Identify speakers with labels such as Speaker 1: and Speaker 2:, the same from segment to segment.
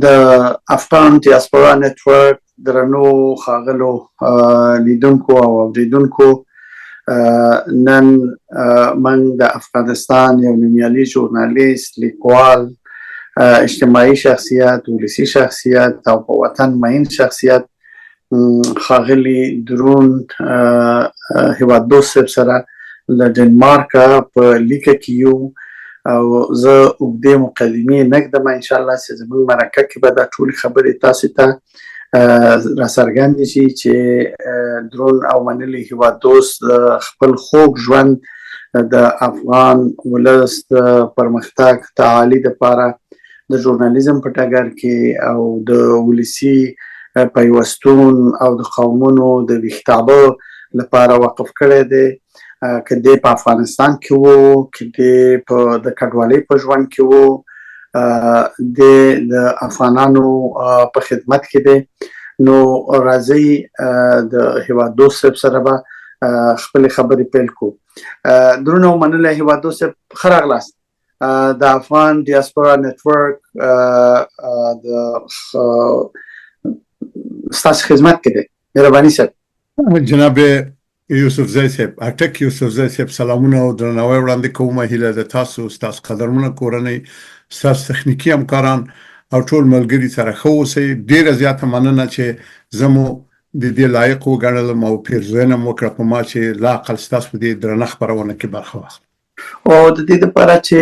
Speaker 1: د افغان ډیاسپورا نتورک درنو ښاغلو لیدونکو او اوریدونکو، نن موږ د افغانستان یو نومیالي ژورنالیست، لیکوال، اجتماعي شخصیت، ولسي شخصیت او په وطن مین شخصیت ښاغلي دروند هیواد دوست صاحب سره له ډنمارکه په لیکه کې یو او زه اوږدې مقدمې نه ږدم. ان شاء الله چې زموږ مرکه کې به دا ټولې خبرې تاسو ته راڅرګندې شي چې درون او منلي هیواد دوست خپل خوږ ژوند د افغان ولس د پرمختګ تعالي لپاره د ژورنالیزم په ډګر کې او د ولسي پیوستون او د قومونو د ویښتابه لپاره وقف کړی دی. که دی په افغانستان کې وو، که دی په د کډوالۍ په ژوند کې وو، د د افغانانو په خدمت کې دی. نو راځئ د هیواد دوست صاحب سره به خپل خبرې پیل کو. درونه منلی هیواد دوست صاحب، ښه راغلاست. د افغان ډیاسپورا نتورک د ستاسو خدمت کې دی. مهرباني صاحب.
Speaker 2: جناب یوسفزی صاحب، اټک یوسفزی صاحب، سلامونه او درناوی وړاندې کوم. هیله ده تاسو، ستاسو قدرمنه کورنۍ، ستاسو تخنیکي همکاران او ټول ملګري سره ښه اوسئ. ډیره زیاته مننه چې زه مو د دې لایق وګڼلم او پیرزوینه مو وکړه په ما چې لا اقل ستاسو په دې درنه خپرونه کې برخه واخلم.
Speaker 1: او د دې لپاره چې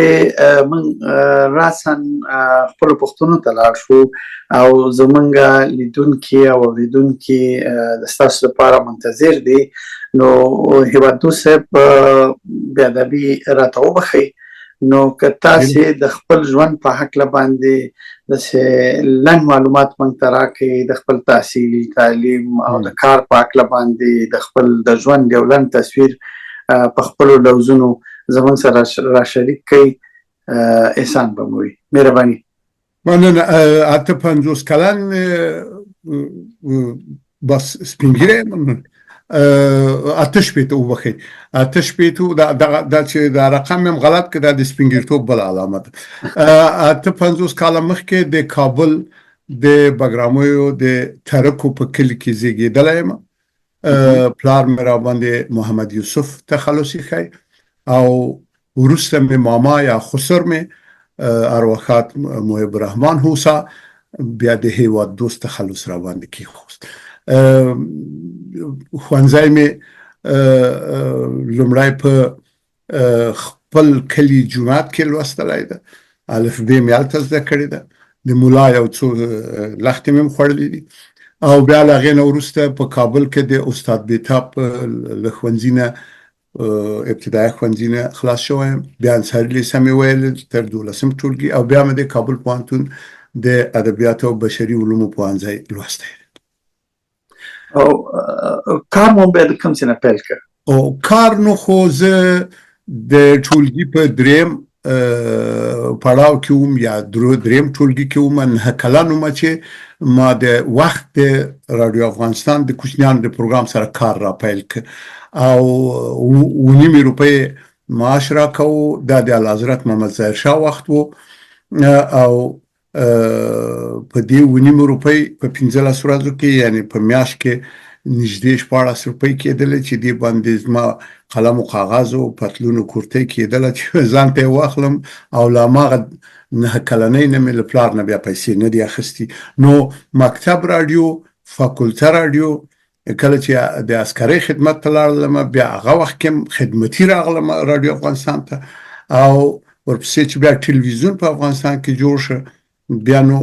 Speaker 1: موږ راساً خپلو پوښتنو ته لاړ شو او زمونږ لیدونکي او اوریدونکي د ستاسو لپاره منتظر دي، نو هیواد دوست صاحب، بې ادبي راته وبخښئ، نو که تاسې د خپل ژوند په هکله باندې داسې لنډ معلومات موږ ته راکړئ، د خپل تحصیل، تعلیم او د کار په هکله باندې د خپل د ژوند یو لنډ تصویر په خپلو لوظونو زموږ سره را شریک کړئ، احسان به مو وي. مهرباني.
Speaker 2: مننه. 58 کلن بس سپین ږیری یم. 68، وبخښئ، 68. دا دا چې دا رقم هم غلط کړ، دا د سپین ږیرتوب بله علامه ده. 58 کاله مخکې د کابل د بګرامیو د ترکو په کلي کې زیږېدلی یم. پلار مې را باندې محمد یوسف تخلص ایښی او وروسته مې ماما یا خسر مې ارواښاد محب الرحمن هوسا بیا د هیواد دوست تخلص را باندې کېښوست. ښوونځی مې لومړی په خپل کلي جومات کې لوستلی ده. الف ب مې هلته زده کړې ده. د ملا یو څو لښتې مې هم خوړلې دي او بیا له هغې نه وروسته په کابل کې د استاد بیتاب له ښوونځي نه، ابتدایي ښوونځي نه خلاص شوی یم. بیا انصاري لیسه مې ویل تر 12م ټولګي او بیا مې د کابل پوهنتون د ادبیاتو او بشري علومو پوهنځی لوستی دی.
Speaker 1: او کار مو بیا د کوم څه نه پیل کړ؟
Speaker 2: او کار نو خو زه د ټولګي په دریم پړاو کې وم یا دریم ټولګي کې وم، 9 کلن وم چې ما د وخت د رادیو افغانستان د کوچنیانو د پروګرام سره کار را پیل کړ او 7.5 روپۍ معاش راکاو. دا د اعلیحضرت محمد ظاهر شاه وخت وو او په دې 7.5 روپۍ په 15 ورځو کې، یعنی په میاشت کې نږدې 16 روپۍ کېدلې چې دې باندې زما قلم او کاغذ او پتلون او کورتۍ کېدله چې ځان ته یې واخلم. او له هماغه 9 کلنۍ نه مې له پلار نه بیا پیسې نه دي اخیستي. نو مکتب راډیو، فاکولته راډیو، کله چې د عسکرۍ خدمت ته لاړلم، بیا هغه وخت کې خدمتي راغلم راډیو افغانستان ته او ورپسې چې بیا ټلویزیون په افغانستان کې جوړ شو، بیا نو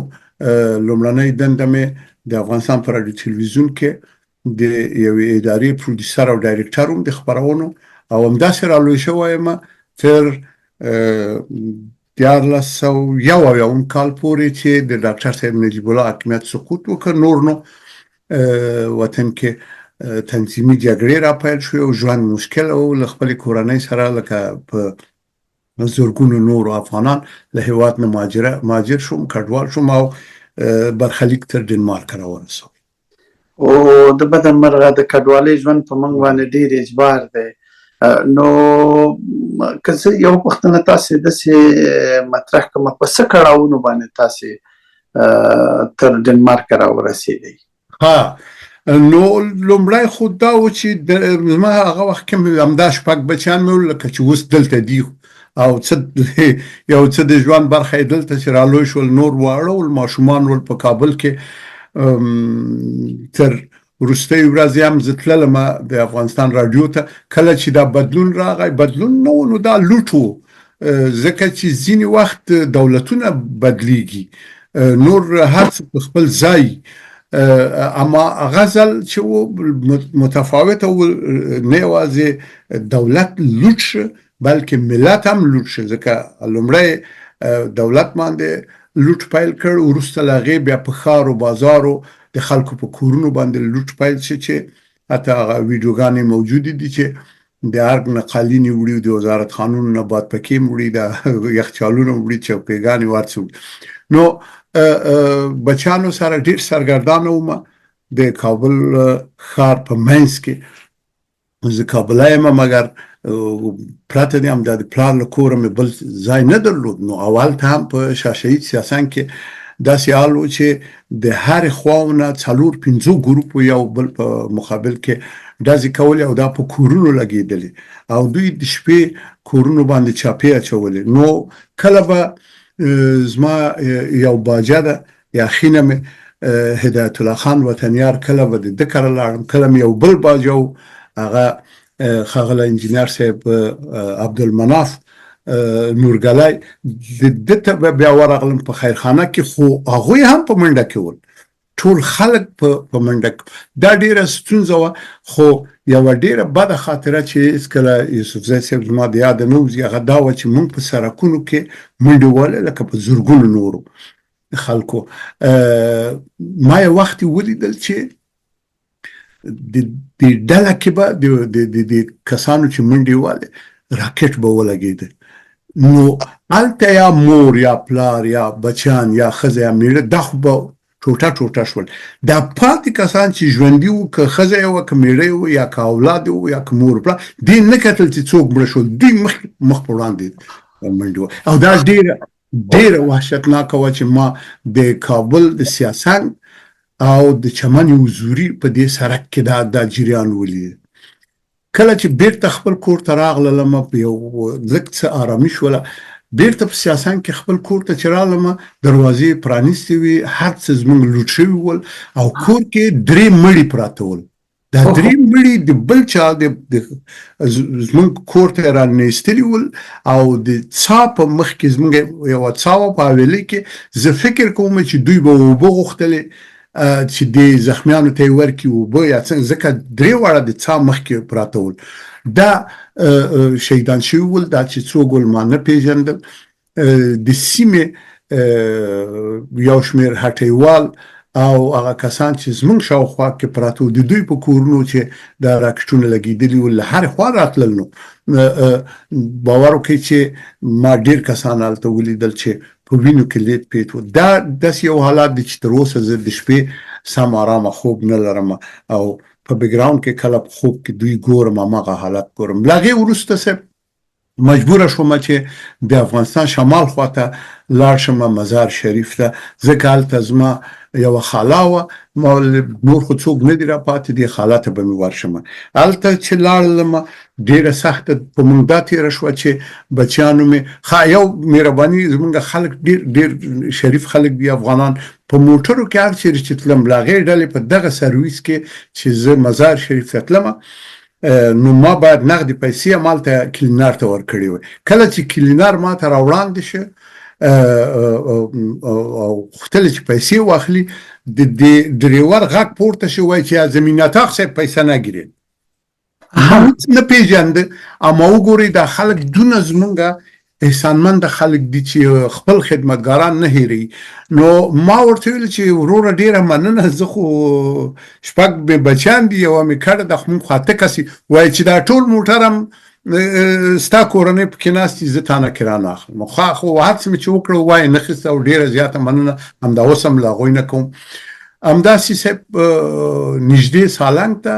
Speaker 2: لومړنۍ دنده مې د افغانستان په راډیو ټلویزیون کې د یوې ادارې پروډیوسر او ډایرکټر وم د خپرونو او همداسې را لوی شوی یم تر 1371 کال پورې چې د ډاکټر صاحب نجیب الله حاکمیت سقوط وکړ. نور نو وطن کې تنظیمي جګړې را پیل شوې او ژوند مشکل او له خپلې کورنۍ سره لکه په زرګونو نورو افغانان له هیواد نه مهاجر شوم، کډوال شوم او برخلیک تر ډنمارک راورسوم.
Speaker 1: او د بده مرغه د کډوالۍ ژوند په موږ باندې ډیر اجبار دی. نو که زه یو پوښتنه تاسې داسې مطرح کړم، په څه کړاوونو باندې تاسې تر ډنمارک را ورسېدئ؟
Speaker 2: ها، نو لومړی خو دا و چې زما هغه وخت کې مې همدا شپږ بچیان مې ول، لکه چې اوس دلته دي او څه یو څه د ژوند برخه یې دلته چې رالوی شول، نور واړه ول، ماشومان ول په کابل کې. تر وروستۍ ورځې هم زه تللم د افغانستان راډیو ته. کله چې دا بدلون راغی، بدلون نه و نو دا لوټ و، ځکه چې ځینې وخت دولتونه بدلیږي، نور هر څه په خپل ځای، اما هغه ځل چې و متفاوته و. نه یوازې دولت لوټ شو بلکې ملت هم لوټ شو، ځکه لومړی دولت باندې لوټ پیل کړ، وروسته له هغې بیا په ښار او بازارو د خلکو په کورونو باندې لوټ پیل شي، چې حتی هغه ویډیوګانې موجودې دي چې د ارګ نه قالینې وړي، د وزارت خانونو نه بادپکې وړي، د یخچالونه وړي، چوکیګانې او هر څه وړي. نو بچیانو سره ډېر سرګردانه وم د کابل ښار په منځ کې. زه کابلی یم، مګر پرته دې همدا د پلار له کوره مې بل ځای نه درلود. نو اول ته هم په شاه شهید سیاسنګ کې داسې حال و چې د هرې خواو نه څلور پنځو ګروپو یو بل په مقابل کې ډزې کولې او دا په کورونو لګېدلې او دوی د شپې کورونو باندې چاپې اچولې. نو کله به زما یو باجه ده یا خینه مې هدایت الله خان وطنیار، کله به د ده کره لاړم، کله مې یو بل باجه و، هغه ښاغلی انجینر صاحب عبدالمناف نورګلی، د ده ته به بیا ورغلم په خیرخانه کې، خو هغوی هم په منډه کې ول، ټول خلک په منډه کې. دا ډیره ستونزه وه. خو یوه ډیره بده خاطره چې هېڅکله یوسفزی صاحب زما د یاده نه وځي، هغه دا وه چې موږ په سرکونو کې منډې وهلې لکه په زرګونو نورو خلکو. ما یو وخت ولیدل چې د دې ډله کې به د د کسانو چې منډې والې راکټ به ولګېده، نو هلته یا مور یا پلار یا بچیان یا ښځه یا میړه، دا خو به ټوټه ټوټه شول. دا پاتې کسان چې ژوندي وو، که ښځه یې وه، که میړه یې وو، یا که اولاد یې وو، یا که مور پلار، دې نه کتل چې څوک مړه شول، دوی مخ مخ په وړاندې منډې وه. او دا ډېره ډېره وحشتناکه وه چې ما د کابل د سیاسنګ او د چمن حضوري په دې سرک کې دا دا جریان ولید. کله چې بیرته خپل کور ته راغلم، په یو لږ څه آرامي شوله. بیرته په سیاسنګ کې خپل کور ته چې رالم، دروازې پرانیستې وې، هر څه زموږ لوټ شوي ول او کور کې درې مړي پراته ول. دا درې مړي د بل چا د زموږ کور ته را نېستلي ول او د څا په مخ کې زموږ یوه څا وه په حویلۍ کې، زه فکر کوم چې دوی به اوبه غوښتلې چې دې زخمیانو ته یې ورکړي اوبه یا څنګه، ځکه درې واړه د څا مخکې پراته ول. دا شهیدان شوي ول، دا چې څوک ول ما نه پېژندل. د سیمې یو شمېر هټیوال او هغه کسان چې زمونږ شاوخوا کې پراته وو، د دوی په کورونو چې دا راکټونه لګېدلي وو، له هرې خوا راتلل. نو باور وکړئ چې ما ډېر کسان هلته ولیدل چې په وینو کې لیت پیت وو. دا داسې یو حالات دی چې تر اوسه زه د شپې سم آرامه خوب نه لرم او په بګراوند کې کله په خوب کې دوی ګورم، هماغه حالت ګورم. له هغې وروسته صاحب مجبور شوم چې د افغانستان شمال خواته لاړ شم، مزار شریف ته، ځکه هلته زما یوه خاله وه. ما نور خو څوک نه دي را پاتې دي، خاله ته به مې ورشم. هلته چې لاړلم، ډېره سخته په مونږ دا تېره شوه چې بچیانو مې ښه یو مهرباني، زمونږ خلک ډېر ډېر شریف خلک دي افغانان. په موټرو کې هر چېرې چې تلم، له هغې ډلې په دغه سرویس کې چې زه مزار شریف ته تلم، نو ما باید نغدې پیسې همالته کلینر ته ورکړې وای. کله چې کلینر ما ته راوړاندې شه او غوښتل چې پیسې واخلي، د دې ډریور غږ پورته شو، وایي چې زمین اتاق صاحب پیسې نه ګیرې. ما هیڅ نه پیژند، اما وګورئ دا خلک دونه زمونږ احسانمند خلک دي چې خپل خدمتګاران نه هېروي. نو ما ورته ویل چې وروره ډېره مننه، زه خو شپږ مې بچیان دي، یوه مې کډه ده، خو موږ خو اته کس یو. وایي چې دا ټول موټر هم ستا کورنۍ پکې ناست دي، زه تا نه کرا نه اخلم. خو هر څه مې چې وکړل وایې نه خیسته او ډېره زیاته مننه همدا اوس هم له هغوی نه کوم. همداسې صاحب نږدې سالنګ ته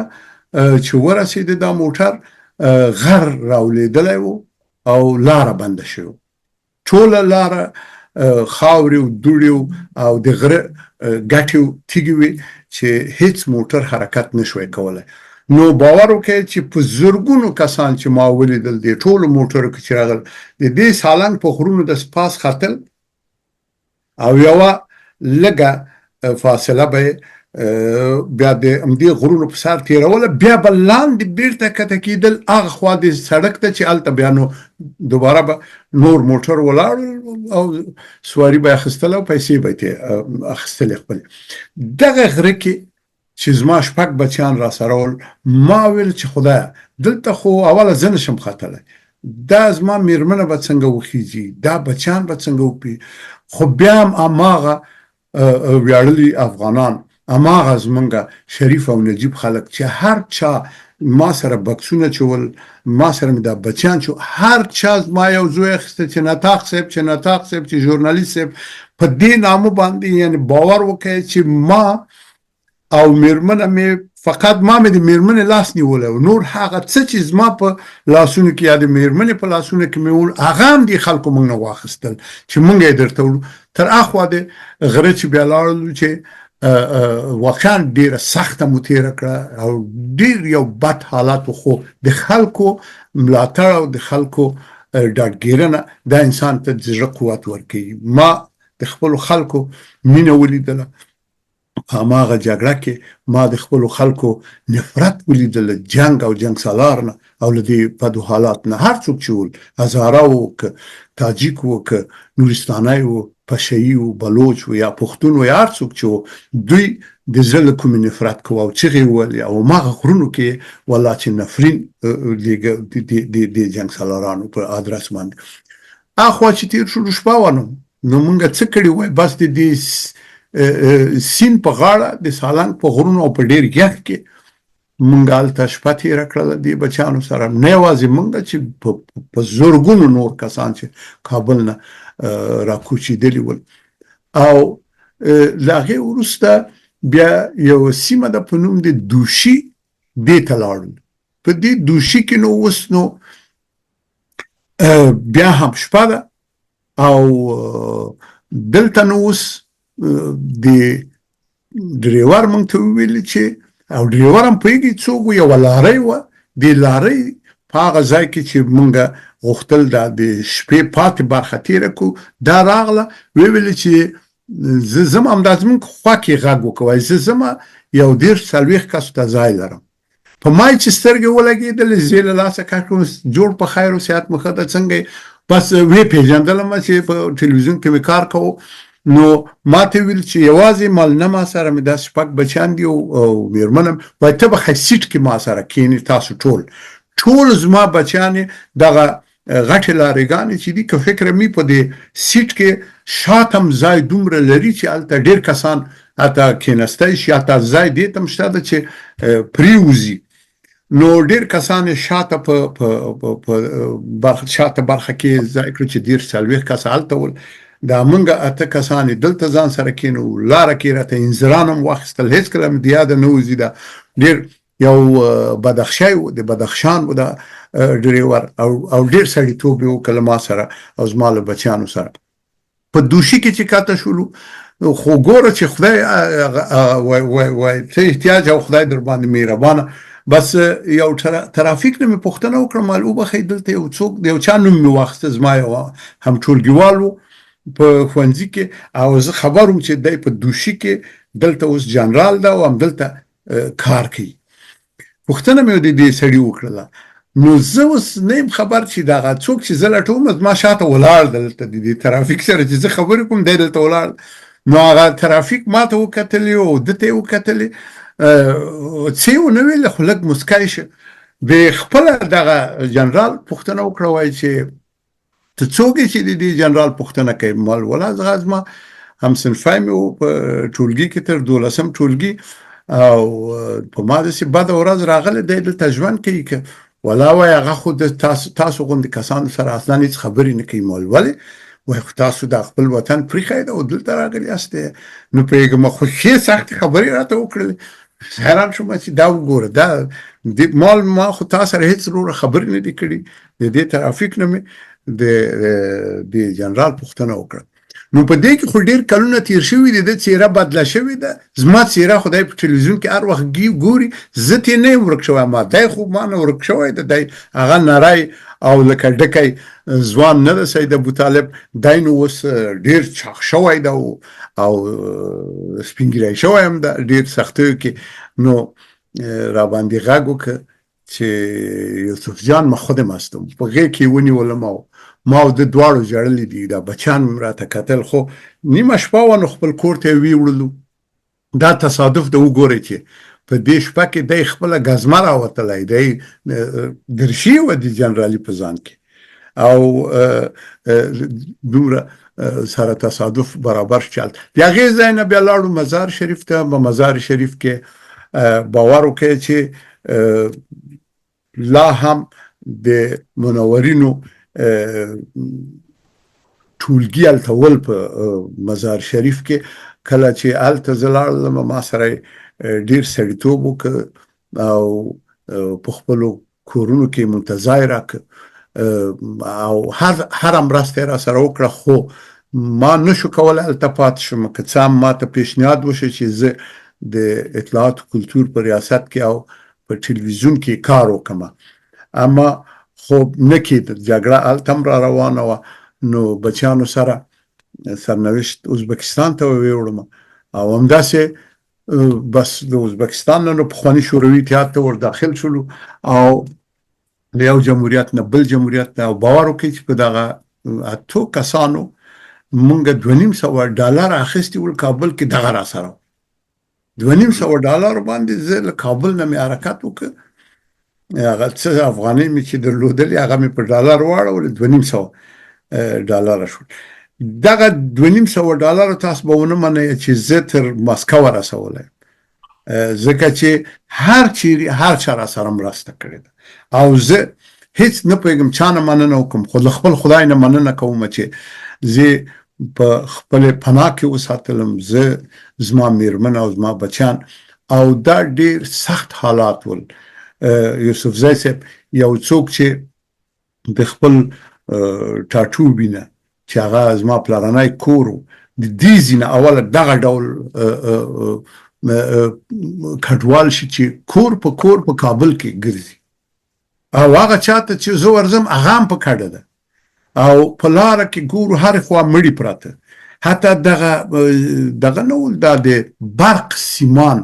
Speaker 2: چې ورسېده، دا موټر غر راولېدلی و او لاره بنده شوه، ټوله لاره خاورې او دوړې او د غره ګټې او تیږې وې چې هیڅ موټر حرکت نشوای کولای. نو باور وکړئ چې په زرګونو کسان چې ما ولیدل د ټولو موټرو کې چې راغل، د دې سالنګ په غرونو د سپاس ختل او یوه لږه فاصله به بیا د همدې غرونو په سر تېروله، بیا به لاندې بیرته کته کېدل هغه خوا د سړک ته چې هلته بیا نو دوباره به نور موټر ولاړ او سواري به اخیستله او پیسې به یې اخیستلې خپلې. دغه غره کې چې زما شپږ بچیان راسره ول، ما ویل چې خدایه دلته خو اوله زه نشم ختلی، دا زما میرمنه به څنګه وخیږي، دا بچیان به څنګه وکړي. خو بیا هم هماغه ویاړلي افغانان، هماغه زمونږ شریف او نجیب خلک چې هر چا ما سره بکسونه چول، ما سره مې دا بچیان چو، هر چا زما یو زوی اخیسته چې نطاق صاحب، چې نطاق صاحب، چې ژورنالیست صاحب، په دې نامه باندې یعنی باور وکړئ چې ما او میرمنه مې فقط ما مې د میرمنې لاس نیولی و، نور هغه څه چې زما په لاسونو کې یا د میرمنې په لاسونو کې مې وړ، هغه هم دې خلکو موږ نه واخیستل چې موږ یې درته وړو. تر اخوا د غره چې بیا لاړلو چې واقعا ډیره سخته مو تیره کړه او ډیر یو بد حالت و، خو د خلکو ملاتړ او د خلکو ډاډګیرنه دا انسان ته د زړه قوت ورکوي. ما د خپلو خلکو مینه ولیدله په هماغه جګړه کې، ما د خپلو خلکو نفرت ولید له جنګ او جنګ سالار نه او له دې بدو حالات نه. هر څوک چې ول، هزاره و که تاجیک و که نورستانی و، پشه یي و، بلوچ و یا پښتون و یا هر څوک چې و، دوی د زړه له کومې نفرت کوه او چغې یې وهلې او هماغه غرونو کې یې والله چې نفرین لېږه د جنګ سالارانو په ادرس باندې. اخوا چې تېر شولو شپه وه، نو نو مونږ څه کړي وای، بس د دې سین په غاړه د سالنګ په غرونو او په ډیر یخ کې مونږ هلته شپه تېره کړه له دې بچیانو سره. نه یوازې مونږ چې په زرګونو نور کسان چې کابل نه راکوچېدلي ول. او له هغې وروسته بیا یوه سیمه ده په نوم د دوشي، دې ته لاړو. په دې دوشي کې نو اوس نو بیا هم شپه ده او دلته نو اوس د ډریور مونږ ته وویل چې، او ډریور هم پوهېږي څوک و، یوه لارۍ وه، د لارۍ په هغه ځای کې چې مونږ غوښتل دا د شپې پاتې برخه تېره کړو، دا راغله ویې ویل چې زه ځم، همدا زمونږ خوا کې غږ وکړ، وایي زه ځم یو 30 40 کسو ته ځای لرم. په ما یې چې سترګې ولګېدلې، زه یې له لاسه کش کړم، جوړ په خیر او صحت مو ښه ده، څنګه یې؟ بس ویې پېژندلم چې په ټلویزیون کې مې کار کوو. نو ما ته ویل چې یوازې مال نه، ما سره مې داسې شپږ بچیان دي او مېرمنه، وایي ته به ښه سیټ کې ما سره کښېنې، تاسو ټول ټول زما بچیان دغه غټې لارېګانې چې دي، که فکر مې په دې سیټ کې شاته هم ځای دومره لري چې هلته ډېر کسان حتی کېنستی شي، حتی ځای دې ته هم شته ده چې پرېوځي. نو ډېر کسان یې شاته په په برخه شاته برخه کې ځای کړو چې 30 40 کسه هلته ول، دا مونږ اته کسان یې دلته ځان سره کېنو. لاره کې راته انځران هم واخیستل، هېڅکله مې د یاده نه وځي. دا ډېر یو بدخشی و، د بدخشان و دا ډریور، او او ډیر سړیتوب یې وکړ ما سره او زما له بچیانو سره. په دوشي کې چې کاته شولو، خو ګوره چې خدای وای وای ته احتیاج او خدای در باندې مهربانه. بس یو ترافیک نه مې پوښتنه وکړه، مال وبخښئ دلته یو څوک، یو چا نوم مې واخیسته، زما یو همټولګیوال و په ښوونځي کې او زه خبر وم چې دی په دوشي کې دلته اوس جنرال ده او همدلته کار کوي. پوښتنه مې د دې سړي وکړله، نو زه اوس نه یم خبر چې دغه څوک چې زه لټوم زما شاته ولاړ دلته د دې ترافیک سره چې زه خبرې کوم، دی دلته ولاړ. نو هغه ترافیک ما ته وکتلې او ده ته یې وکتلې، څه یې ونه ویل خو لږ موسکی شه. د خپله دغه جنرال پوښتنه وکړه، وایي چې ته څوک یې چې د دې جنرال پوښتنه کوې؟ مال ولا زغه زما همصنفی مې و په ټولګي کې تر دولسم ټولګي، او په ما داسې بده ورځ راغلې، دی دلته ژوند کوي. که ولا وایي هغه خو د تاسو تاسو غوندې کسانو سره اصلا هېڅ خبرې نه کوي. مال ولې؟ وایي خو تاسو دا خپل وطن پریښی ده او دلته راغلي یاست. نو پوهېږم، خو ښې سختې خبرې راته وکړلې، حیران شوم چې دا وګوره دا د مال ما خو تا سره هېڅ وروره خبرې نه دي کړي، د دې ترافیک نه مې د د جنرال پوښتنه وکړه. نو په دې کې خو ډېر کلونه تېر شوي دي، د څېره بدله شوې ده، زما څېره خو دی په ټلویزیون کې هر وخت ګوري، زه ترې نه یم ورک شوی، اما دی خو ما نه ورک شوی دی، دی هغه نری او لکه ډکی ځوان نه ده سید ابوطالب، دی نو اوس ډېر چاغ شوی ده او سپین ږیری شوی هم ده، ډېر سختیو کې نو راباندې غږ وکړ چې یوسف جان ما خودم هستم، په غېږ کې ونیولم او ما او ده دواړو ژړلي دي، دا بچیان مې راته کتل، خو نیمه شپه وه نو خپل کور ته یې ویوړلو. دا تصادف ده، وګورئ چې په دې شپه کې دی خپله ګزمه راوتلی دی، درشي وه د جنرالي په ځان کې او دومره سره تصادف برابر شو. د هغې ځای نه بیا لاړو مزار شریف ته. په مزار شریف کې باور وکړئ چې لا هم د منورینو ټولګي هلته ول په مزار شریف کې. کله چې هلته زه لاړلم ما سره ډیر سړیتوب وکړ او په خپلو کورونو کې مونږ ته ځای راکړ او هر مرسته یې راسره وکړه، خو ما نشو کولای هلته پاتې شم. که څه هم ما ته پیشنهاد وشو چې زه د اطلاعات کلتور په ریاست کې او په ټلویزیون کې کار وکړم، اما خو نه کېده، جګړه هلته هم را روانه وه، نو بچیانو سره سرنوشت ازبکستان ته ویوړم او همداسې بس د ازبکستان نه نو پخواني شوروي اتحاد ته ور داخل شولو او له یو جمهوریت نه بل جمهوریت ته. او باور وکړئ چې په دغه اتو کسانو مونږ 250 ډالر اخیستي ول کابل کې، دغه را سره 250 ډالر باندې زه له کابل نه مې حرکت وکړ، هغه څه افغانۍ مې چې درلودلې هغه مې په ډالر واړولې، 250 ډالر شول. دغه 250 ډالر تاسو به ونه منئ چې زه تر مسکو رسولی، ځکه چې هر چیرې هر چا را سره مرسته کړې ده او زه هیڅ نه پوهېږم چا نه مننه وکړم، خو له خپل خدای نه مننه کوم چې زه په خپل پناه کې وساتلم، زه، زما میرمن او زما بچیان. او دا ډیر سخت حالات ول یوسفزی صاحب، یو څوک چې د خپل ټاټوبي نه چې هغه زما پلرنی کور و، د دې ځای نه اوله دغه ډول کډوال شي چې کور په کور په کابل کې ګرځي او هغه چاته چې زه ورځم هغه هم په کډه ده او په لاره کې ګورو هرې خوا مړي پراته، حتی دغه دغه نه ول، دا د برق سیمان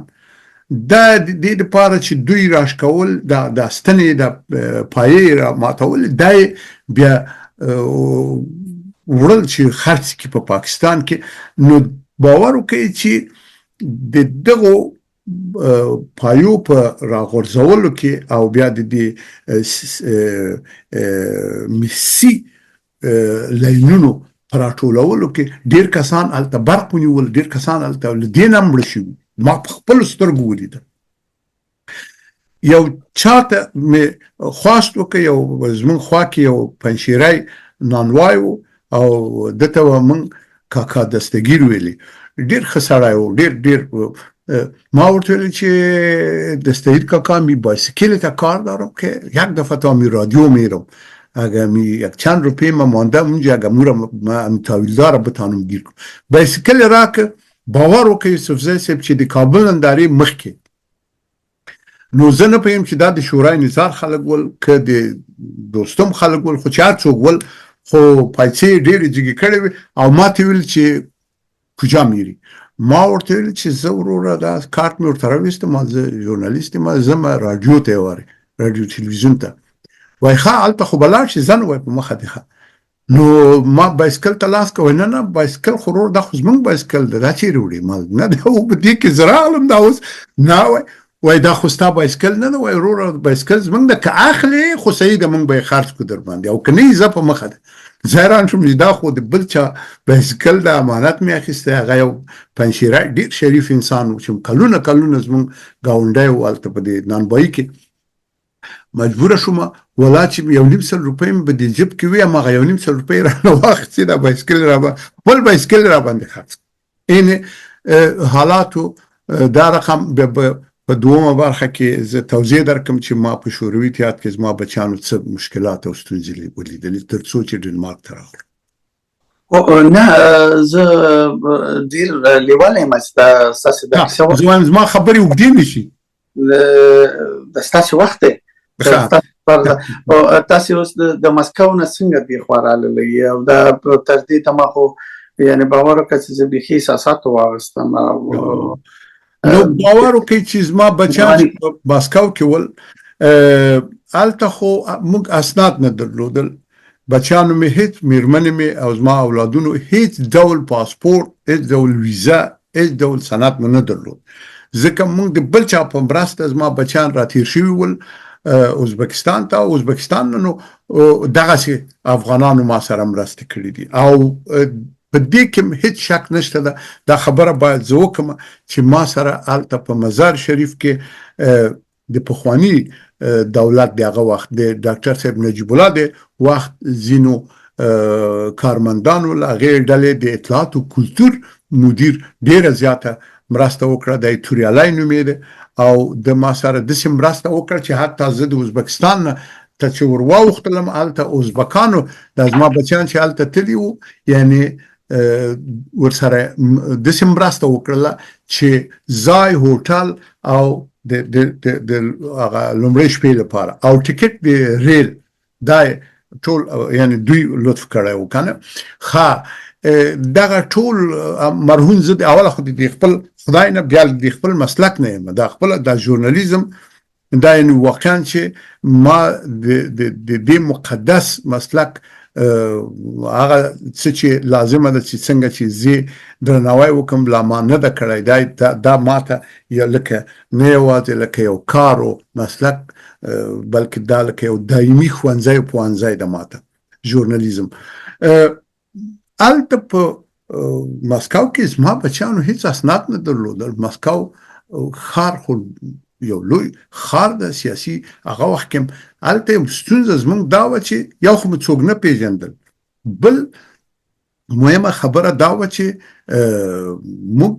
Speaker 2: دا د دې لپاره چې دوی راشکول، دا د ستنې د پایې را ماتول، دا بیا وړل چې خرڅ کی په پاکستان کې. نو باور وکړئ چې د دغو پایو په راغورځولو کې او بیا د دې مسی لاینونو په راټولولو کې ډیر کسان هلته برق ونیول، ډیر کسان هلته له دې نه مړه شوي، ما په خپلو سترګو ولیدل. یو چاته مې خواست وکړ، یو زمونږ خوا کې یو پنجشیری نانوای و او ده ته به مونږ کاکا دستګیر ویلي، ډیر ښه سړی و، ډیر ډیر. ما ورته ویل چې دستگیر کاکا می بایسکل تا کار دارم که یک دفعه تا می رادیو میرم، اگر می یک چند روپیه ما مانده اونجا اگر مورم ما تاویلدار بتانم گیر کنم بایسکل را که. باور وکړئ یوسفزی صاحب چې د کابل نندارې مخکې، نو زه نه پوهېږم چې دا د شورای نظار خلک ول که د دوستم خلک ول، خو چې هر څوک ول خو پایڅې یې ډېرې جګې کړې وې او ما ته ویل چې کجا میری؟ ما ورته ویل چې زه وروره دا کارت مې ورته راویسته، ما زه ژورنالیست یم، زه ما راډیو ته واري راډیو تلویزیون ته. وای ښه هلته خو به لاړ شي، ځه نو وای په مخه دې ښه. نو ما بایسکل ته لاس کوي، نه نه بایسکل خو ورور دا خو زمونږ بایسکل ده، دا چیرې وړي؟ ما نه دا و په دې کې زه راغلم دا اوس نه وای وای دا خو ستا بایسکل نه ده. وای وروره بایسکل زمونږ ده، که اخلې خو صحیح ده مونږ به یې خرڅ کړو در باندې او که نه یې ځه په مخه ده. زه حیران شوم چې دا خو د بل چا بایسکل ده، امانت مې اخیستی. هغه یو پنجشیری ډېر شریف انسان و چې کلونه کلونه زمونږ ګاونډی و هلته په دې نانبایي کې. مجبور شوم ولا چې 1.5 لک روپۍ مې په دې جیب کې وې، هماغه 1.5 لک روپۍ رانه واخیستې، دا بایسکل را خپل بایسکل را باندې خرڅ. یعنې حالاتو دا رقم په دومه برخه کې زه توضیح درکم چې ما په شوروي اتحاد کې زما بچیانو څه مشکلات او ستونزې ولیدلې تر څو چې ډنمارک ته راغلم.
Speaker 1: نه، زه ډیر لیواله یم چې ستاسو د
Speaker 2: کیسه زه وایم زما خبرې اوږدې نه شي.
Speaker 1: د ستاسو وخت دی. تاسو اوس د مسکو نه څنګه دې خوا راللی او دا تر دې دمه خو یعنی باور وکړه چې زه بیخي احساساتو واغستم.
Speaker 2: نو باور وکړئ چې زما بچیان په مسکو کې ول، هلته خو موږ اسناد نه درلودل. بچیانو مې هیڅ، میرمنې مې او زما اولادونو هیڅ ډول پاسپورت، هیڅ ډول ویزه، هیڅ ډول سند مو نه درلود، ځکه موږ د بل چا په مرسته زما بچیان راتیر شوي ول ازبکستان ته، او ازبکستان نه نو دغسې افغانانو ما سره مرستې کړې دي. او په دې کې هیڅ شک نشته ده، دا خبره باید زه وکړم چې ما سره هلته په مزار شریف کې د پخواني دولت، د هغه وخت د ډاکټر صاحب نجیب الله د وخت ځینو کارمندانو له هغې ډلې د اطلاعاتو کلتور مدیر ډیره زیاته مرسته وکړه، د توریالی نومېده، او د ما سره داسې مرسته وکړه چې حتی زه د ازبکستان نه ته چې ور واوښتلم، هلته ازبکانو د زما بچیان چې هلته تللي وو، یعنی ورسره داسې مرسته وکړله چې ځای، هوټل او د د د د هغه لومړۍ شپې لپاره او ټیکټ د ریل، دا ټول یعنی دوی لطف کړی و کنه. ښه، دغه ټول مرهون زه د اوله خو د خپل خدای نه، بیا د خپل مسلک نه یم، دا خپل د ژورنالیزم دا، یعنی واقعا چې ما د د د دې مقدس مسلک هغه څه چې لازمه ده چې څنګه چې زه درناوی وکم، لا ما نه ده کړی. دا دا ماته یا لکه نه یوازې لکه یو کار او مسلک، بلکې دا لکه یو دایمي ښوونځی او پوهنځی ده ماته ژورنالیزم. هلته په مسکو کې زما بچیانو هیڅ اسناد نه درلودل. مسکو ښار خو یو لوی ښار ده سیاسي، هغه وخت کې هلته یو ستونزه زموږ دا وه چې یو خو مو څوک نه پیژندل، بل مهمه خبره دا وه چې موږ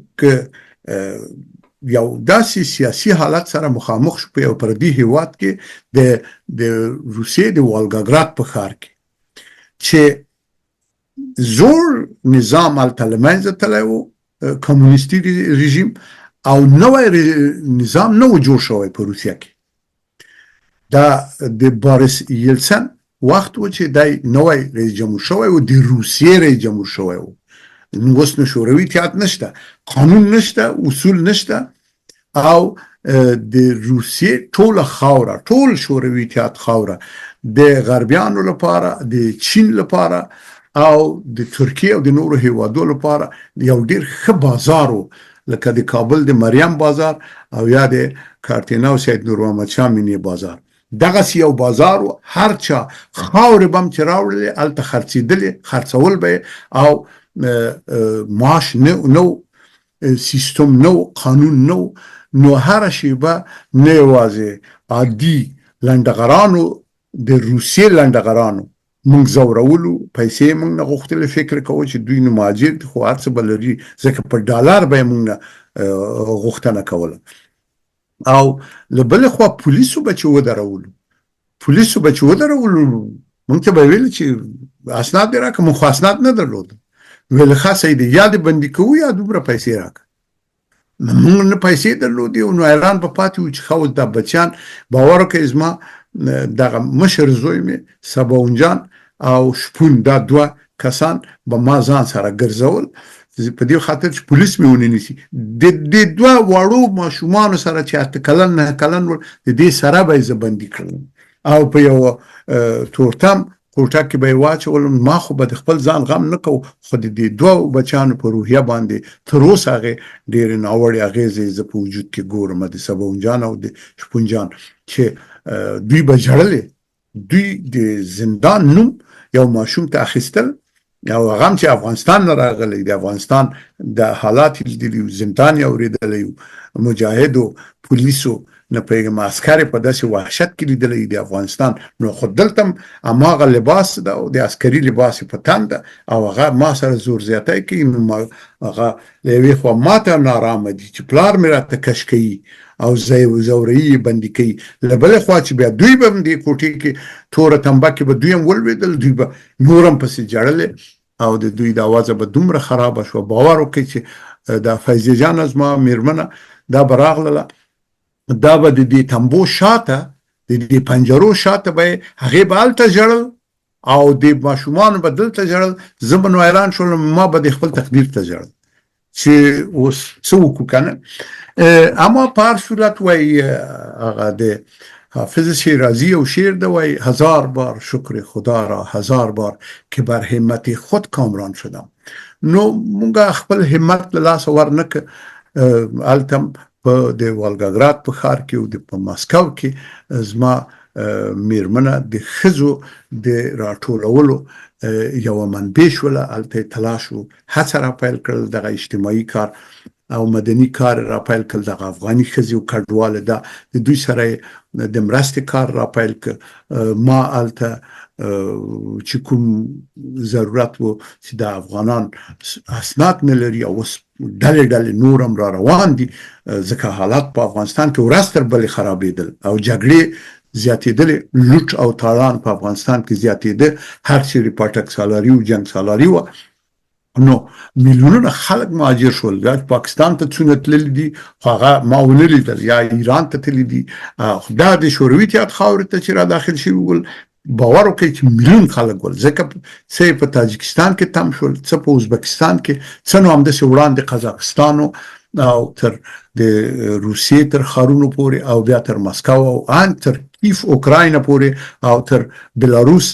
Speaker 2: یو داسې سیاسي حالت سره مخامخ شو په یو پردي هیواد کې، د د روسیې د والګاګراد په ښار کې، چې زوړ نظام هلته له منځه تللی و، کمونیستي رژیم، او نوی نظام نه و جوړ شوی په روسیه کې. دا د باریس یلسن وخت و چې دی نوی رئیس جمهور شوی و، د روسیې رئیس جمهور شوی و. اوس نو شوروي اتحاد نشته، قانون نشته، اصول نشته، او د روسیې ټوله خاوره، ټول شوروي اتحاد خاوره د غربیانو لپاره، د چین لپاره او د ترکیې او د نورو هیوادو لپاره یو ډیر ښه بازار و، لکه د کابل د مریم بازار او یا د کارتینا او سید نور محمد شاه مینې بازار، دغسې یو بازار و. هر چا خاورې به هم چې راوړلې هلته خرڅېدلې، خرڅول به یې، او معاش نه نه، سیستم نه و، قانون نه و. نو هره شیبه نه یوازې عادي لنډغرانو، د روسیې لنډغرانو موږ ځورولو، پیسې یې موږ نه غوښتلې، فکر کوو چې دوی نو مهاجر دي خو هر څه به لري، ځکه په ډالر به یې موږ نه غوښتنه کوله. او له بلې خوا پولیسو به چې ودرولو، پولیسو به چې ودرولو، موږ ته به ویل چې اسناد دې راکړه. موږ خو اسناد نه درلودل. ویل ښه صحیح دی، یا دې بندي کوو یا دومره پیسې راکړه. موږ نه پیسې درلودې، نو حیران به پاتې وو چې ښه اوس دا بچیان. باور وکړئ زما دغه مشر زوی مې سباوون جان او شپون، دا دوه کسان به ما ځان سره ګرځول په دې خاطر چې پولیس مې ونه نیسي. د دې دوه واړو ماشومانو سره چې 8 کلن، 9 کلن ول، د دې سره به یې زه بندي کړم او په یو تورتم کوټه کې به یې واچولم. ما خو به د خپل ځان غم نه کوو، خو د دې دوو بچیانو په روحیه باندې تر اوسه هغې ډېرې ناوړې اغېزې زه په وجود کې ګورم، د سباوون جان او د شپون جان، چې دوی به ژړلې. دوی د زندان نوم یو ماشوم ته اخیستل، او هغه هم چې افغانستان نه راغلی، د افغانستان د حالات یې لیدلي، زندان یې اورېدلی، مجاهدو، پولیسو، نه پوهېږم عسکر یې په داسې وحشت کې لیدلی د افغانستان، نو خو دلته هم هماغه لباس ده او د عسکري لباس یې په تن ده او هغه ما سره زور زیاتی کوي. نو ما هغه له یوې خوا ماته نارامه دي چې پلار مې راته کش کوي او ځوروي یې، بندي کوي، له بلې خوا چې بیا دوی به هم دې کوټې کې توره تنبه کې به دوی هم ولوېدل، دوی به نور هم پسې ژړلې. او د دوی دا وضع به دومره خرابه شوه، باور وکړئ چې دا فیضیه جانه زما میرمنه دا به راغلله، دا به د دې تمبو شاته، د دې پنجرو شاته به هغې به هلته ژړل او د ماشومانو به دلته ژړل. زه به نو حیران شولم، ما به د خپل تقدیر ته ژړل چې اوس څه وکړو که نه. اما په هر صورت وایي هغه د حافظ شیرازی یو شعر ده، وایي هزار بار شکر خدا را هزار بار که بر همت خود کامران شدم. نو مونږ خپل همت له لاسه ورنه که. هلته په د والګاګراد په ښار کې او د په مسکو کې زما میرمنه د ښځو د راټولولو یوه منبع شوله. هلته یې تلاش و هڅه را پیل کړل، دغه اجتماعي کار او مدني کار را پیل کړ، دغه افغاني ښځې او کډوالې دا د دوی سره د مرستې کار را پیل کړ. ما هلته چې کوم ضرورت و چې د افغانان اسناد نه لري او اوس ډلې ډلې نور هم را روان دي، ځکه حالات په افغانستان کې ورځ تر بلې خرابېدل او جګړې زیاتېدلې، لوټ او تالان په افغانستان کې زیاتېده، هر چیرې پاټک سالاري او جنګ سالاري وه، نو میلیونونه خلک مهاجر شول. یا پاکستان ته څونه تللي دي خو هغه ما ونه لیدل، یا ایران ته تللي دي، خو دا د شوروي اتحاد خاورې ته چې را داخل شوي ول، باور وکړئ چې میلیون خلک ول، ځکه څه په تاجکستان کې تم شول، څه په ازبکستان کې، څه نو همداسې وړاندې قزاقستان او تر د روسیې تر ښارونو پورې او بیا تر مسکو او ان تر کیف اوکراین پورې او تر بلاروس،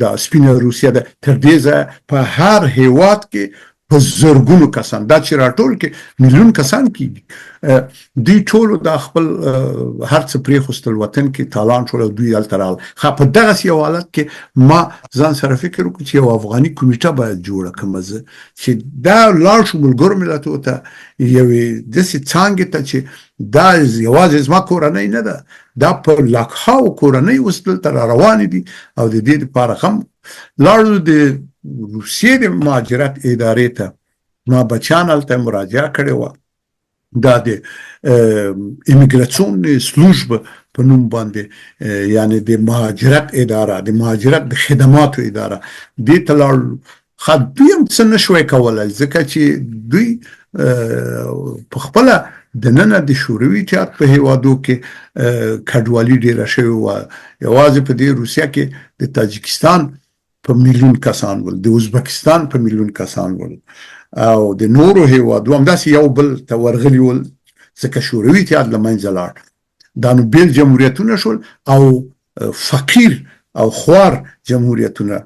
Speaker 2: د سپینه روسیه ده، تر دې ځایه په هر هیواد کې په زرګونو کسان، دا چې راټول کې میلیون کسان کیږي. دوی ټولو دا خپل هر څه پرېښوستل، وطن کې تالان شول او دوی هلته راغلل. ښه، په دغسې یو حالت کې ما ځان سره فکر وکړ چې یو افغاني کمیټه باید جوړه کړم زه، چې دا لاړ شو ملګرو ملتو ته، یوې داسې څانګې ته چې دا یوازې زما کورنۍ نه ده، دا په لکهاو کورنۍ اوس دلته را روانې دي او د دې لپاره غم. لاړو د روسیې د مهاجرت ادارې ته، ما بچیان هلته مراجعه کړې وه، دا د امیګراسیون سلوژب په نوم باندې، یعنی د مهاجرت اداره، د مهاجرت د خدماتو اداره، دې ته لاړو. ښه، دوی هم څه نه شوای کولای، ځکه چې دوی په خپله دننه د شوروي اتحاد په هیوادو کې کډوالي ډیره شوې وه. یوازې په دې روسیه کې د تاجکستان په میلیون کسان ول، د ازبکستان په میلیون کسان ول او د نورو هیوادو همداسې یو بل ته ورغلي ول، ځکه شوروي اتحاد له منځه لاړ، دا نو بیل جمهوریتونه شول او فقیر او خوار جمهوریتونه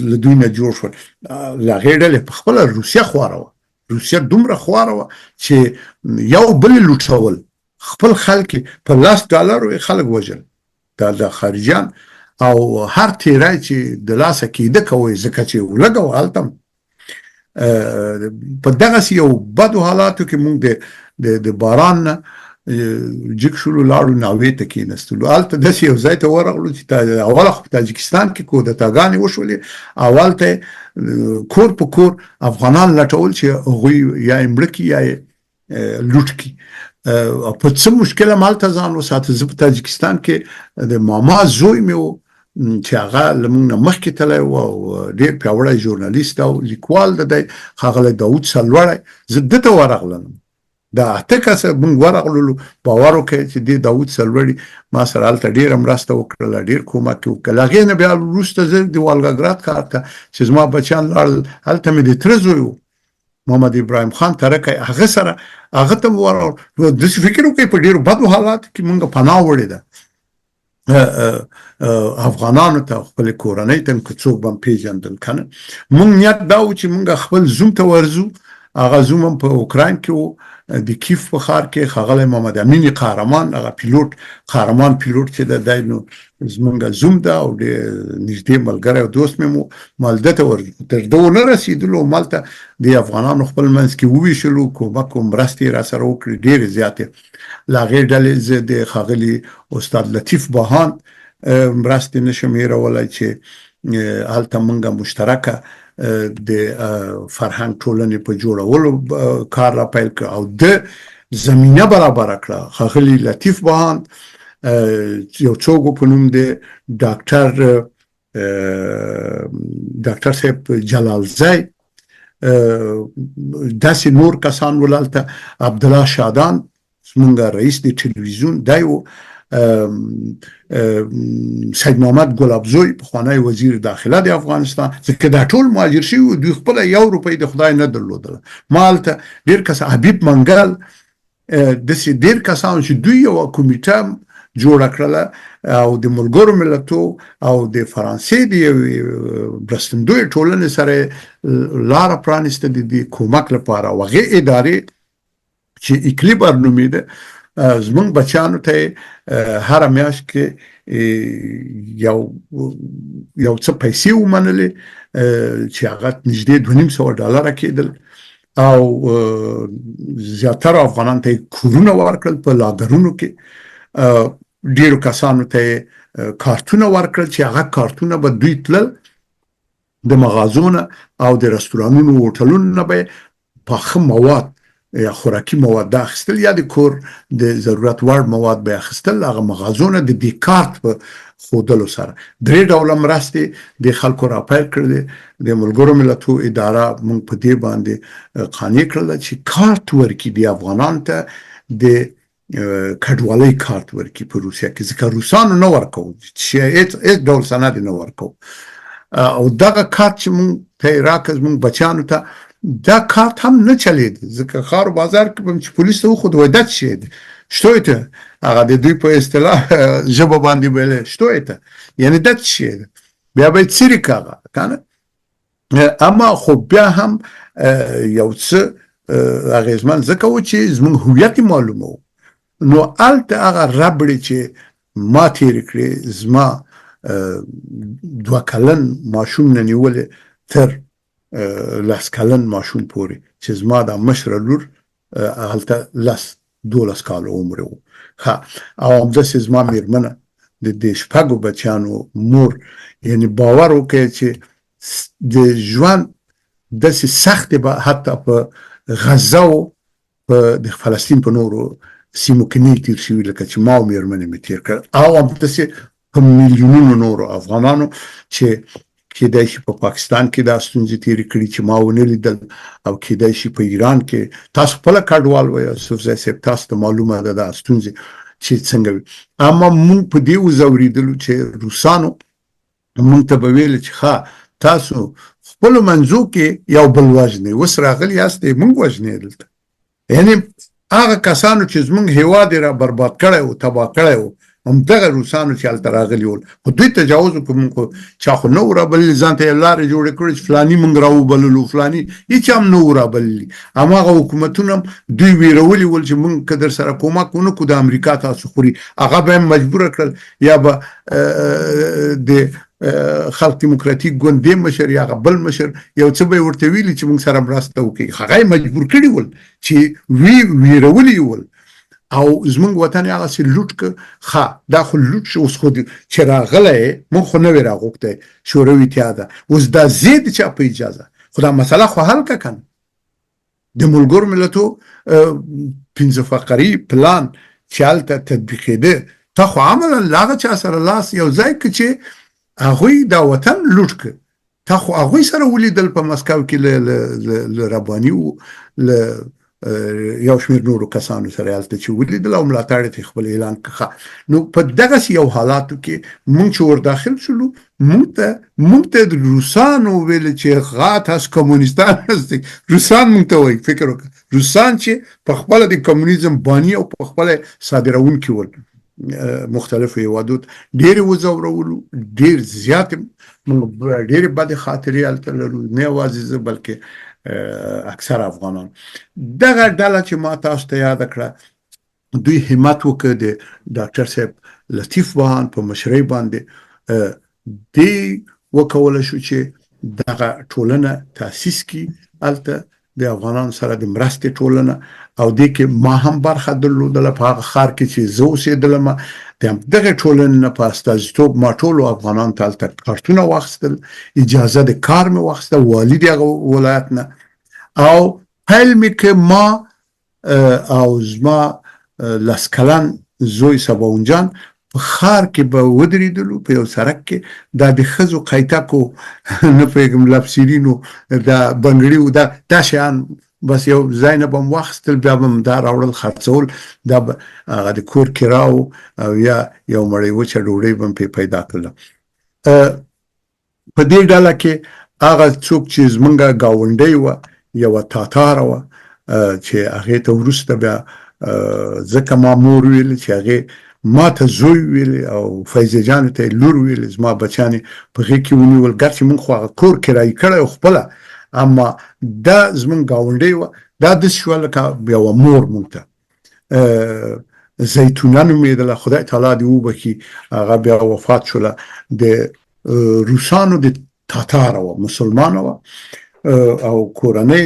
Speaker 2: له دوی نه جوړ شول. له هغې ډلې په خپله روسیه خواره وه. روسیه دومره خواره وه چې یو بل لوټول، خپل خلک په لس ډالرو یې خلک وژل، دا د خارجیان او هر تیری چې د لاسه کېده کوی، ځکه چې ولګوه هلته. په دغسې یو بدو حالاتو کې موږ د باران نه جګ شولو، لاړو ناوې ته کېناستلو. هلته داسې یو ځای ته ورغلو چې اوله خو په تاجکستان کې کودتاګانې وشولې او هلته کور په کور افغانان لټول چې هغوی یا یې مړه کړي یا یې لوټ کړي. په څه مشکل هم هلته ځان وساته. زه په تاجکستان کې د ماما زوی مې و چې هغه له موږ نه مخکې تللی و او ډېر پیاوړی ژورنالیست او لیکوال دی، ښاغلی داود سرلوړی، زه ده ته ورغلم. دا اته کسه موږ ورغللو. باور وکړئ چې دې داود سرلوړي ما سره هلته ډېره مرسته وکړله، ډېر کومک یې وکړ. له هغې نه بیا وروسته زه د والګاګراد ښار ته چې زما بچیان لاړل، هلته مې د تره زوی و، محمد ابراهیم خان ترکی، هغه سره هغه ته ورغلو. نو داسې فکر وکړئ په ډېرو بدو حالاتو کې موږ پناه وړې ده افغانانو ته، خپل کورنۍ ته که څوک به پیژندل کنه. مونږ نیت دا و چې مونږ خپل زوم ته ورځو، هغه زوم هم په اوکراین کې و، د کیف په ښار کې، ښاغلی محمد امین قهرمان، هغه پیلوټ، قهرمان پیلوټ چې ده، دی نو زمونږ زوم ده او ډېر نږدې ملګری او دوست مې مو. مالده ته ورځو، تر ده ونه رسېدلو مالته د افغانانو خپل منځ کې وویشلو، کومک او مرستې یې راسره وکړې ډېرې زیاتې. له هغې ډلې زه د ښاغلي استاد لطیف بهاند مرستې نشم هېرولی چې هلته مونږ مشترکه د فرهنګ ټولنې په جوړولو کار را پیل کړ او د زمینه برابره کړه. ښاغلي لطیف بهاند یو څوک په نوم د ډاکټر ډاکټر صاحب جلالزی، داسې نور کسان ول هلته، عبدالله شادان زمونږ رئیس د ټلویزیون دی و، سید محمد ګلابزوی پخوانی وزیر داخله د افغانستان، ځکه دا ټول مهاجر شوي وو، دوی خپله یو روپۍ د خدای نه درلودله. ما هلته ډېر کس، حبیب منګل، داسې ډېر کسان چې دوی یوه کمیټه جوړه کړله او د ملګرو ملتو او د فرانسې د یوې مرستندویې ټولنې سره لاره پرانیسته د دې کومک لپاره، او هغې ادارې چې اکلیبر نومېده زمونږ بچیانو ته هره میاشت کې یو یو څه پیسې ومنلې چې هغه نږدې 250 ډالره کېدل، او زیاتره افغانان ته کورونه ورکړل په لاګرونو کې، ډیرو کسانو ته کارتونه ورکړل چې هغه کارتونه به دوی تلل د مغازو نه او د رستورانونو هوټلونو نه به پاخه مواد یا خوراکي مواد دا اخیستل یا د کور د ضرورت وړ مواد به اخیستل هغه مغازو نه د دې کارت په ښودلو سره. درې ډوله مرستې د خلکو راپیل کړلې. د ملګرو ملتو اداره موږ په دې باندې قانع کړله چې کارت ورکړي د افغانان ته، د کډوالۍ کارت ورکړي په روسیه کې، ځکه روسانو نه ورکو، چې هیڅ هیڅ ډول سند نه ورکو. او دغه کارت چې مونږ ته یې راکړ، زمونږ بچیانو ته، دا کارت هم نه چلېد، ځکه ښار بازار کې به چې پولیس ته وښود، وایي دا څه شی دی، شتو ته، هغه د دوی په اصطلاح ژبه باندې ویل شتو ته، یعنی دا څه شی دی، بیا به یې څیرې که هغه که نه. اما خو بیا هم یو څه اغېزمن ځکه و چې زموږ هویت یې معلومه و. نو هلته هغه ربړې چې ما تېرې کړې، زما 2 کلن ماشوم نه نیولې تر 10 کلن ماشوم پورې، چې زما دا مشره لور هلته 10 12 کالو عمر و، ښه، او همداسې زما میرمنه د دې شپږو بچیانو مور، یعنی باور وکړئ چې د ژوند داسې سختې به حتی په غزه او په د فلسطین په نورو سیمو کې نه تیر شوي لکه چې ما او میرمنې مې تیر کړ، او همداسې په میلیونونو نورو افغانانو چې کېدای شي په پاکستان کې دا ستونزې تېرې کړي چې ما ونه لیدل، او کېدای شي په ایران کې. تاسو خپله کډوال وئ یوسفزی صاحب، تاسو ته معلومه ده دا ستونزې چې څنګه وي. اما موږ په دې وځورېدلو چې روسانو موږ ته به ویل چې ښه تاسو خپلو منځو کې یو بل وژنئ، اوس راغلي یاست موږ وژنئ دلته. یعنی هغه کسانو چې زمونږ هیواد یې را برباد کړی و، تباه کړی و، همدغه روسانو چې هلته راغلي ول، خو دوی تجاوز وکړ، مونږ خو چا خو نه وو رابللي، ځان ته یې لارې جوړې کړې چې فلاني مونږ راوبللو، فلاني هیچا هم نه وو رابللي. هماغه حکومتونه هم دوی ویرولي ول چې مونږ که در سره کومک ونه کړو د امریکا تاسو خوري، هغه به هم مجبور کړل، یا به د خلق دیموکراتیک ګوند دې مشر یا هغه بل مشر یو څه به یې ورته ویلي چې موږ سره مرسته وکړي، هغه یې مجبور کړي ول چې وی ویرولي یې ول، او زمونږ وطن یې هغسې لوټ که. ښه دا خو لوټ شو، اوس خو چې راغلی موږ خو نه وی راغوښتی شوروي اتحاد، اوس دا ځې د چا په اجازه، خو دا مسله خو حل که کنه. د ملګرو ملتو پنځه فقري پلان چې هلته تطبیقېده، تا خو عملا له هغه چا سره لاس یو ځای که چې هغوی دا وطن لوټ که، تا خو هغوی سره ولیدل په مسکو کې له رباني و له یو شمېر نورو کسانو سره هلته چې ولیدل او ملاتړ یې خپل اعلان کړه. نو په دغسې یو حالاتو کې مونږ چې ور داخل شولو، مونږ ته روسانو ویل چې غا تاسو کمونستان یاستئ. روسان مونږ ته وایي، فکر وکړه، روسان چې په خپله د کمونیزم باني او په خپله صادروونکي ول مختلفو هیوادو ته، ډېر یې وځورولو، ډېر زیات مونږ ډېرې بدې خاطرې هلته لرو، نه یوازې زه بلکې اکثر افغانان. دغه ډله چې ما تاسو ته یاده کړه، دوی همت وکړ د ډاکټر صاحب لطیف بهان په مشرۍ باندې دی وکول شو چې دغه ټولنه تاسیس کړي هلته د افغانانو سره د مرستې ټولنه، او دې کې ما هم برخه درلودله په هغه ښار کې چې زه اوسېدلم، د همدغې ټولنې نه په استازیتوب ما ټولو افغانانو ته هلته کارتونه واخیستل، اجازه د کار مې واخیسته والي د هغه ولایت نه، او پیل مې که ما او زما 10 کلن زوی سباوون جان په ښار کې به ودرېدلو په یو سرک کې، دا د ښځو قیتکو، نه پوهېږم لپسیرینو، دا بنګړیو، دا شیان بس یو ځای نه به مو واخیستل، بیا به مو دا راوړل خرڅول، دا به هغه د کور کرا و او یا یو مړۍ وچه ډوډۍ به مو پرې پیدا کړله. په دې ډله کې هغه څوک چې زمونږ ګاونډی وه، یوه تاتاره وه چې هغې ته وروسته بیا ځکه ما مور ویل چې هغې ما ته زوی ویل او فیضې جانې ته یې لور ویل، زما بچیان یې په غېږ کې ونیول، ګرچې مونږ خو هغه کور کرایي کړی و خپله، اما دا زمونږ ګاونډی وه، دا داسې شوه لکه یوه مور مونږ ته. زیتونه نومېدله، خدای تعالی دې وبخښي، هغه بیا وفات شوله، د روسانو د تاتاره وه، مسلمانه وه او کورنۍ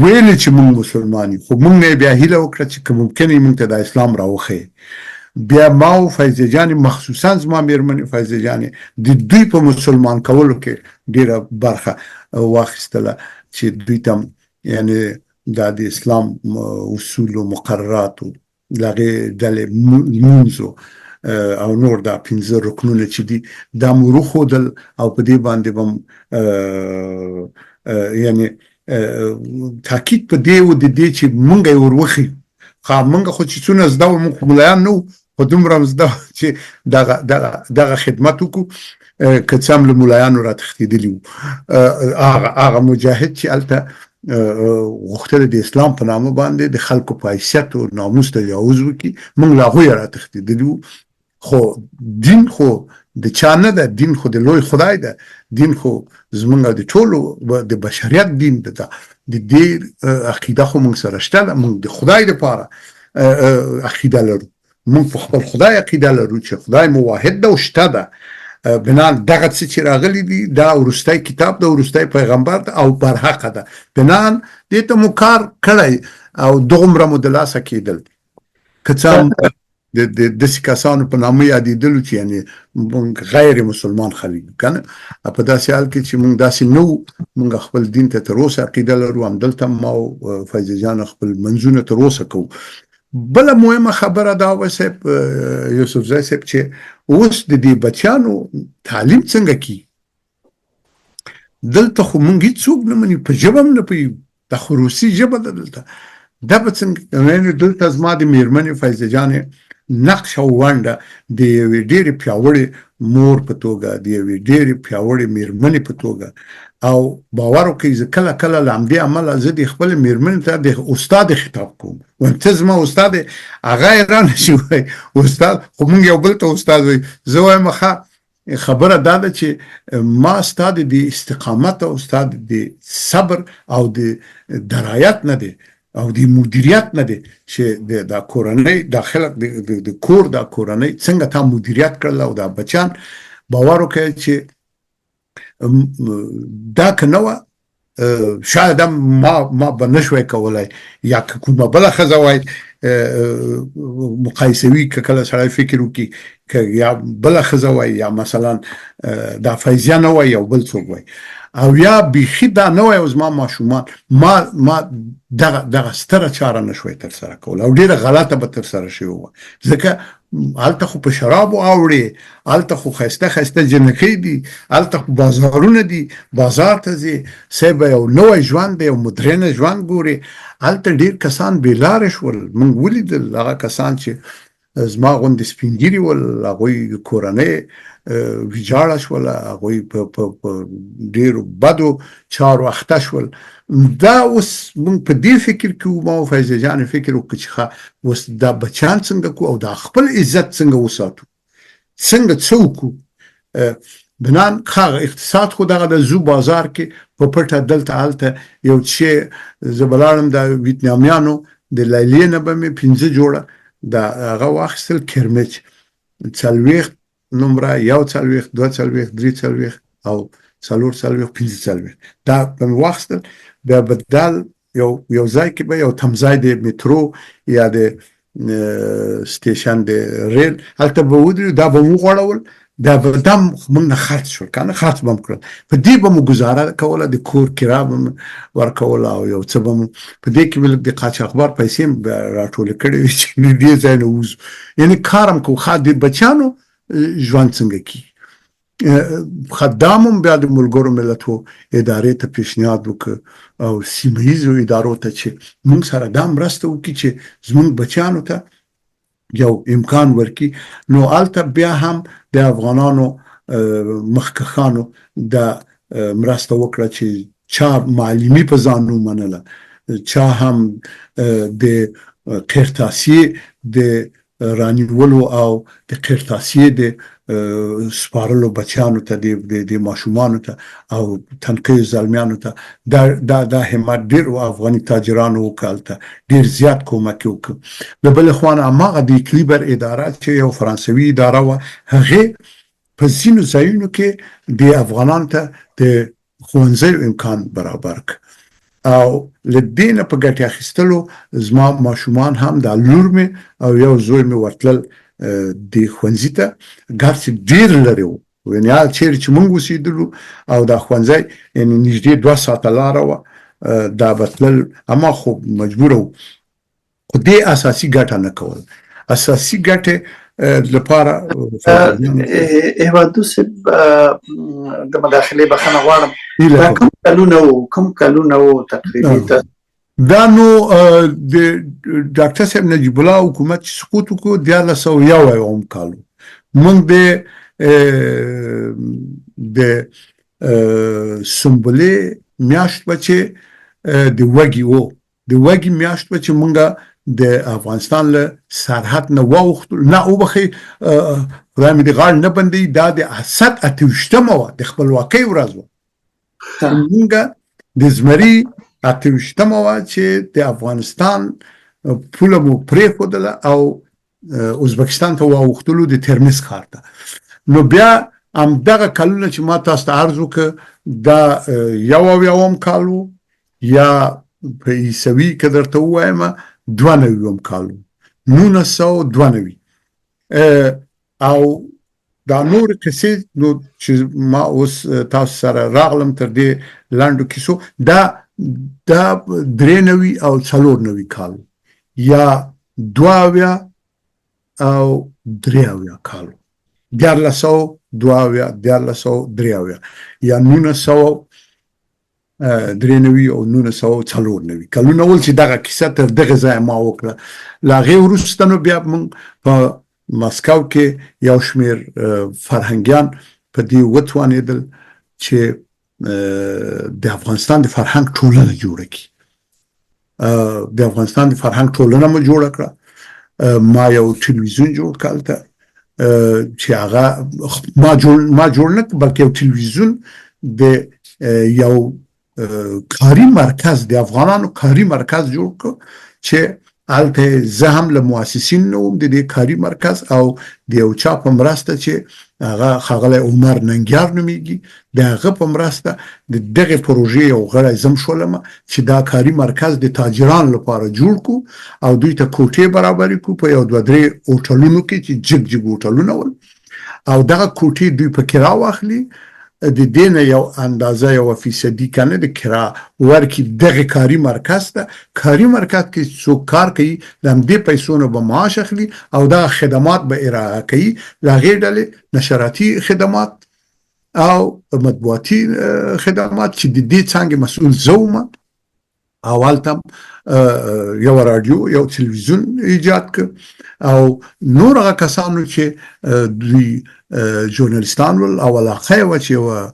Speaker 2: ویل چې موږ مسلمان یو، خو موږ نه بیا هیله وکړه چې که ممکن یې موږ ته د اسلام راوښیي. بیا ما او فیضه جانې، مخصوصا زما میرمنې فیضه جانې، د دوی په مسلمان کولو کې ډیره برخه واخیستله چې دوی ته یعنی دا د اسلام اصول او مقررات د هغې ډلې لمونځ او نور دا پنځه رکنونه چې دي دا مو وښودل او په دې باندې به یعنی تاکید په دې و د دې چې مونږ یې وروښیو. ښه مونږ خو چې څونه زده وو، مونږ خو ملایان نه وو، خو دومره هم زده چې دغه دغه دغه خدمت وکړو، که څه هم له ملایانو را تښتېدلي وو. هغه هغه مجاهد چې هلته غوښتل د اسلام په نامه باندې د خلکو په حیثیت او ناموس تجاوز وکړي، موږ له هغوی را تښتېدلي وو. خو دین خو د چا نه ده، دین خو د لوی خدای ده، دین خو زمونږ د ټولو د بشریت دین ده، دا د دې عقیده خو موږ سره شته ده. موږ د خدای لپاره عقیده لرو، موږ په خپل خدای عقیده لرو چې خدای مو واحد ده او شته ده. بنا دغه څه چې راغلي دي دا وروستی کتاب ده، وروستی پیغمبر ده او برحقه ده، بنا دې ته مو کار کړی او دغومره مو د لاسه کېدل. که څه هم د داسې کسانو په نامه یادېدلو چې یعنی موږ غیر مسلمان خلک یو، که نه په داسې حال کې چې موږ داسې نه وو. موږ خپل دین ته تر اوسه عقیده لرو، همدلته ما او فیض جان خپل منځونه تر اوسه کوو. بله مهمه خبره دا وه صاحب یوسفزی صاحب چې اوس د دې بچیانو تعلیم څنګه کیږي؟ دلته خو مونږ هیڅوک نه مني، په ژبه هم نه پوهېږو، دا خو روسي ژبه ده، دلته دا به څنګه؟ یعنې دلته زما د میرمنې فیضه جانې نقش او ونډه د یوې ډېرې پیاوړې مور په توګه، د یوې ډېرې پیاوړې میرمنې په توګه، او باور وکړئ زه کله کله له همدې امله زه د خپلې میرمنې ته د استاد خطاب کوم، وایم ته زما استاد یې، هغه حیرانه شي، وایي استاد، خو مونږ یو بل ته استاد وایو. زه وایم ښه خبره دا ده چې ما ستا د استقامت او ستا د صبر او د درایت نه دی او د مدیریت نه دی چې د دا کورنۍ دا خلک د کور دا کورنۍ څنګه تا مدیریت کړل او دا بچیان، باور وکړئ چې دا که نه وه شاید هم ما به نشوای کولای، یا که کومه بله ښځه وای، مقایسوي که کله سړی فکر وکړي، که یا بله ښځه وای یا مثلا دا فیضیه نه وای او بل څوک وای او یا بیخي دا نه وای او زما ماشومان، ما دغه ستره چاره نشوای ترسره کولی او ډېره غلطه به ترسره شوې وه، ځکه هلته خو په شرابو اوړې، هلته خو ښایسته ښایسته جنکۍ دي، هلته خو بازارونه دي، بازار ته ځې صاحب یو نوی ژوند دی، یو مدرنه ژوند ګورې. هلته ډېر کسان بې لارې شول، موږ ولیدل هغه کسان چې زما غوندې سپین ږیري ول، هغوی کورنۍ ویجاړه شوله، هغوی په ډېرو بدو چارو اخته شول. دا اوس موږ په دې فکر کې وو، ما او فیضه جان فکر وکړ چې ښه اوس دا بچیان څنګه کو او دا خپل عزت څنګه وساتو، څنګه څه وکړو. بنان هغه اقتصاد خو دغه د زو بازار کې په پټه دلته هلته یو چې زه به لاړم د ویتنامیانو د لیلیې نه به مې 5 جوړه دا هغه واخیستل، کرمچ 40 نمره، 41، 42، 43 او 44، 45، دا به مې واخیستل. بیا به دال یو ځای کې به یو تمځای د مترو یا د سټیشن د ریل هلته به ودرېدو، دا به مو وغوړول، دا به دم موږ نه خرڅ شول کنه، خرڅ به مو کړل، په دې به مو ګزاره کوله، د کور کرا به مو ورکوله او یو څه به مو په دې کې لږ د قاچاقبر پیسې مو راټولې کړې وې چې له دې ځای نه ووځو، یعنې کار هم کوو. ښه د بچیانو ژوند څنګه کېږي؟ خدام هم بیا د ملګرو ملتو ادارې ته پیشنهاد وکړ او سیمه ییزو ادارو ته چې موږ سره دا مرسته وکړي چې زموږ بچیانو ته یو امکان ورکړي. نو هلته بیا هم د افغانانو مخکښانو د مرسته وکړه چې چا معلمي په ځان ومنله، چا هم د قرطاسیې د رانیولو او د قرطاسیې د سپارلو بچیانو ته، د ماشومانو ته او تنکیو زلمیانو ته دا دا دا همت ډیر افغاني تاجرانو وکړ، هلته ډیر زیات کومک یې وکړ. له بلې خوا نه هماغه د اکلیبر اداره چې یو فرانسوي اداره وه، هغې په ځینو ځایونو کې د افغانانو ته د ښوونځیو امکان برابر کړ او له دې نه په ګټې اخیستلو زما ماشومان هم، دا لور مې او یو زوی مې ورتلل د ښوونځي ته، ګر چې ډېر لرې و، یعنې هغه چیرې چې مونږ اوسېدلو او دا ښوونځی یعنې نږدې 2 ساعته لاره وه، دا به تلل، اما خو مجبوره وو. خو دې اساسي ګټه نه کول، اساسي ګټه لپاره.
Speaker 1: هیوادو صاحب، د مداخلې بخښنه غواړم، دا کوم کلونه وو، کوم کلونه وو تقریبا؟
Speaker 2: دا نو د ډاکټر صاحب نجیب الله حکومت چې سقوط وکړو 1301 کال، موږ د سنبلې میاشت به چې د وږي وو، د وږي میاشت وه چې مونږ د افغانستان له سرحد نه واوښتو، نه وبخښئ، خدای مې د غاړې نه بندوي، دا د اسد 28مه وه، د خپلواکۍ ورځ وه. مونږ د زمري 28مه وه چې د افغانستان پوله مو پرېښودله او ازبکستان ته واوښتلو، د ترمز ښار ته. نو بیا همدغه کلونه چې ما تاسو ته عرض وکړ، دا 71 کال و یا په عیسوي که درته ووایم 92 کال و، 1992. او دا نور قصې نو چې ما اوس تاسو سره راغلم تر دې لنډو کیسو، دا دا 93 او 94 کال یا 72 او 73 کال، 1372، 1373 یا 1993 او 1994 کلونه ول چې دغه کیسه تر دغه ځایه ما وکړه. له هغې وروسته نو بیا موږ په مسکو کې یو شمېر فرهنګیان په دې وتوانېدل چې د افغانستان د فرهنګ ټولنه جوړه کړي. د افغانستان د فرهنګ ټولنه مو جوړه کړه. ما یو ټلویزیون جوړ کړ هلته چې هغه ما جوړ نه کړ، بلکې یو ټلویزیون د یو کاري مرکز، د افغانانو کاري مرکز جوړ کړ چې هلته زه هم له مؤسسین نه وم د دې کاري مرکز، او د یو چا په مرسته چې هغه ښاغلی عمر ننګیار نومېږي، د هغه په مرسته د دغې پروژې یو غړی زم شولم چې دا کاري مرکز د تاجرانو لپاره جوړ کو او دوی ته کوټې برابرې کو په یو دوه درې هوټلونو کې چې جګ جګ هوټلونه ول، او دغه کوټې دوی په کرا واخلي، د دې نه یو اندازه یو فیصدي کنه د کرا ورکړي دغه کاري مرکز ته. کاري مرکز کې څوک کار کوي د همدې پیسو نه به معاش اخلي او دغه خدمات به ارائه کوي، له هغې ډلې نشراتي خدمات او مطبوعاتي خدمات چې د دې څانګې مسؤل زه وم. او هلته یو راډیو یو تلویزیون ایجاد کړ او نور هغه کسانو چې دوی ژورنالیستان ول او علاقه یې وه چې یوه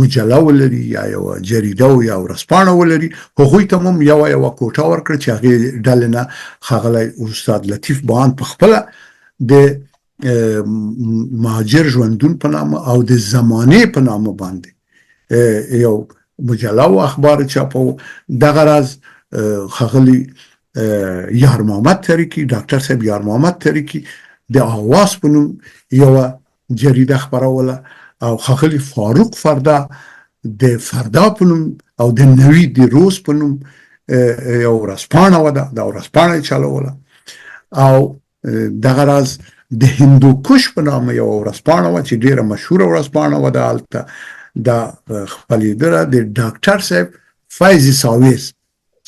Speaker 2: مجله ولري یا یوه جریده او یا ورځپاڼه ولري، هغوی ته هم یوه یوه کوټه ورکړه چې هغې ډلې نه ښاغلی استاد لطیف بهاند په خپله د مهاجر ژوندون په نامه او د زمانې په نامه باندې یو مجله او اخبار چاپو. دغه راز ښاغلی یار محمد ترکی، ډاکټر صاحب یار محمد ترکی د آواز په نوم یوه جریده خپروله او ښاغلی فاروق فردا د فردا په نوم او د نوی د روز په نوم یو ورځپاڼه وه، دا ورځپاڼه یې چلوله. او دغه راز د هندوکش په نامه یوه ورځپاڼه وه چې ډېره مشهوره ورځپاڼه وه، دا هلته دا خپرېدله د ډاکټر صاحب فیض ساویز.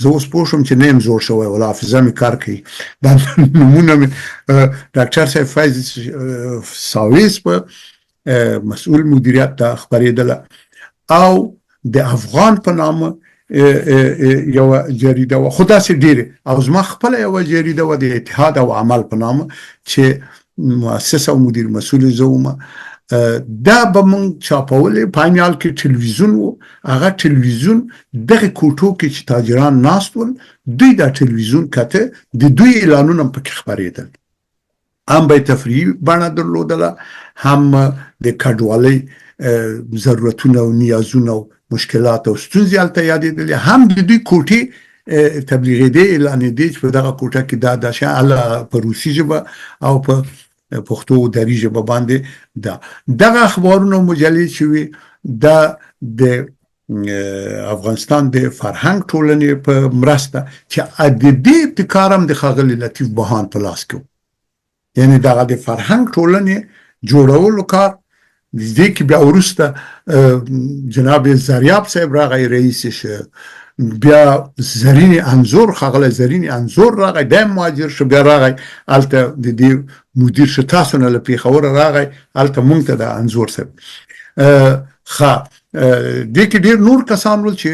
Speaker 2: زه اوس پوه شوم چې نه یم زوړ شوی، ولا حافظه مې کار کوي، دا نومونه مې ډاکټر صاحب فیض ساویز په مسؤل مدیریت ته خپرېدله. او د افغان په نامه یوه جریده وه، خو داسې ډېرې. او زما خپله یوه جریده وه د اتحاد او عمل په نامه چې مؤسس او مدیر مسؤل زه وم. دا به مونږ چاپولې. په عین حال کې ټلویزیون و، هغه ټلویزیون دغه کوټو کې چې تاجران ناست ول، دوی دا ټلویزیون کته، د دوی اعلانونه هم پکې خپرېدل. هم به تفریحي بڼه درلودله، هم د کډوالۍ ضرورتونه او نیازونه او مشکلات او ستونزې هلته یادېدلې، هم د دوی کوټې تبلیغېدې، اعلانېدې چې په دغه کوټه کې دا دا شیان، هله په روسي ژبه او په پښتو او دري ژبه باندې دا دغه اخبارونه او مجلې چې وي، دا د افغانستان د فرهنګ ټولنې په مرسته چې د دې ابتکار هم د ښاغلي لطیف بهان په لاس کې و. یعنی دغه د فرهنګ ټولنې جوړولو کار دې کې بیا وروسته جناب زریاب صاحب راغی، رئیس شه، بیا زرین انځور، ښاغلی زرین انځور راغی، دی هم مهاجر شو، بیا راغی هلته د دې مدیر شو. تاسو نه له پېښوره راغی هلته مونږ ته د انځور صاحب. ښه، دې کې ډېر نور کسان ول چې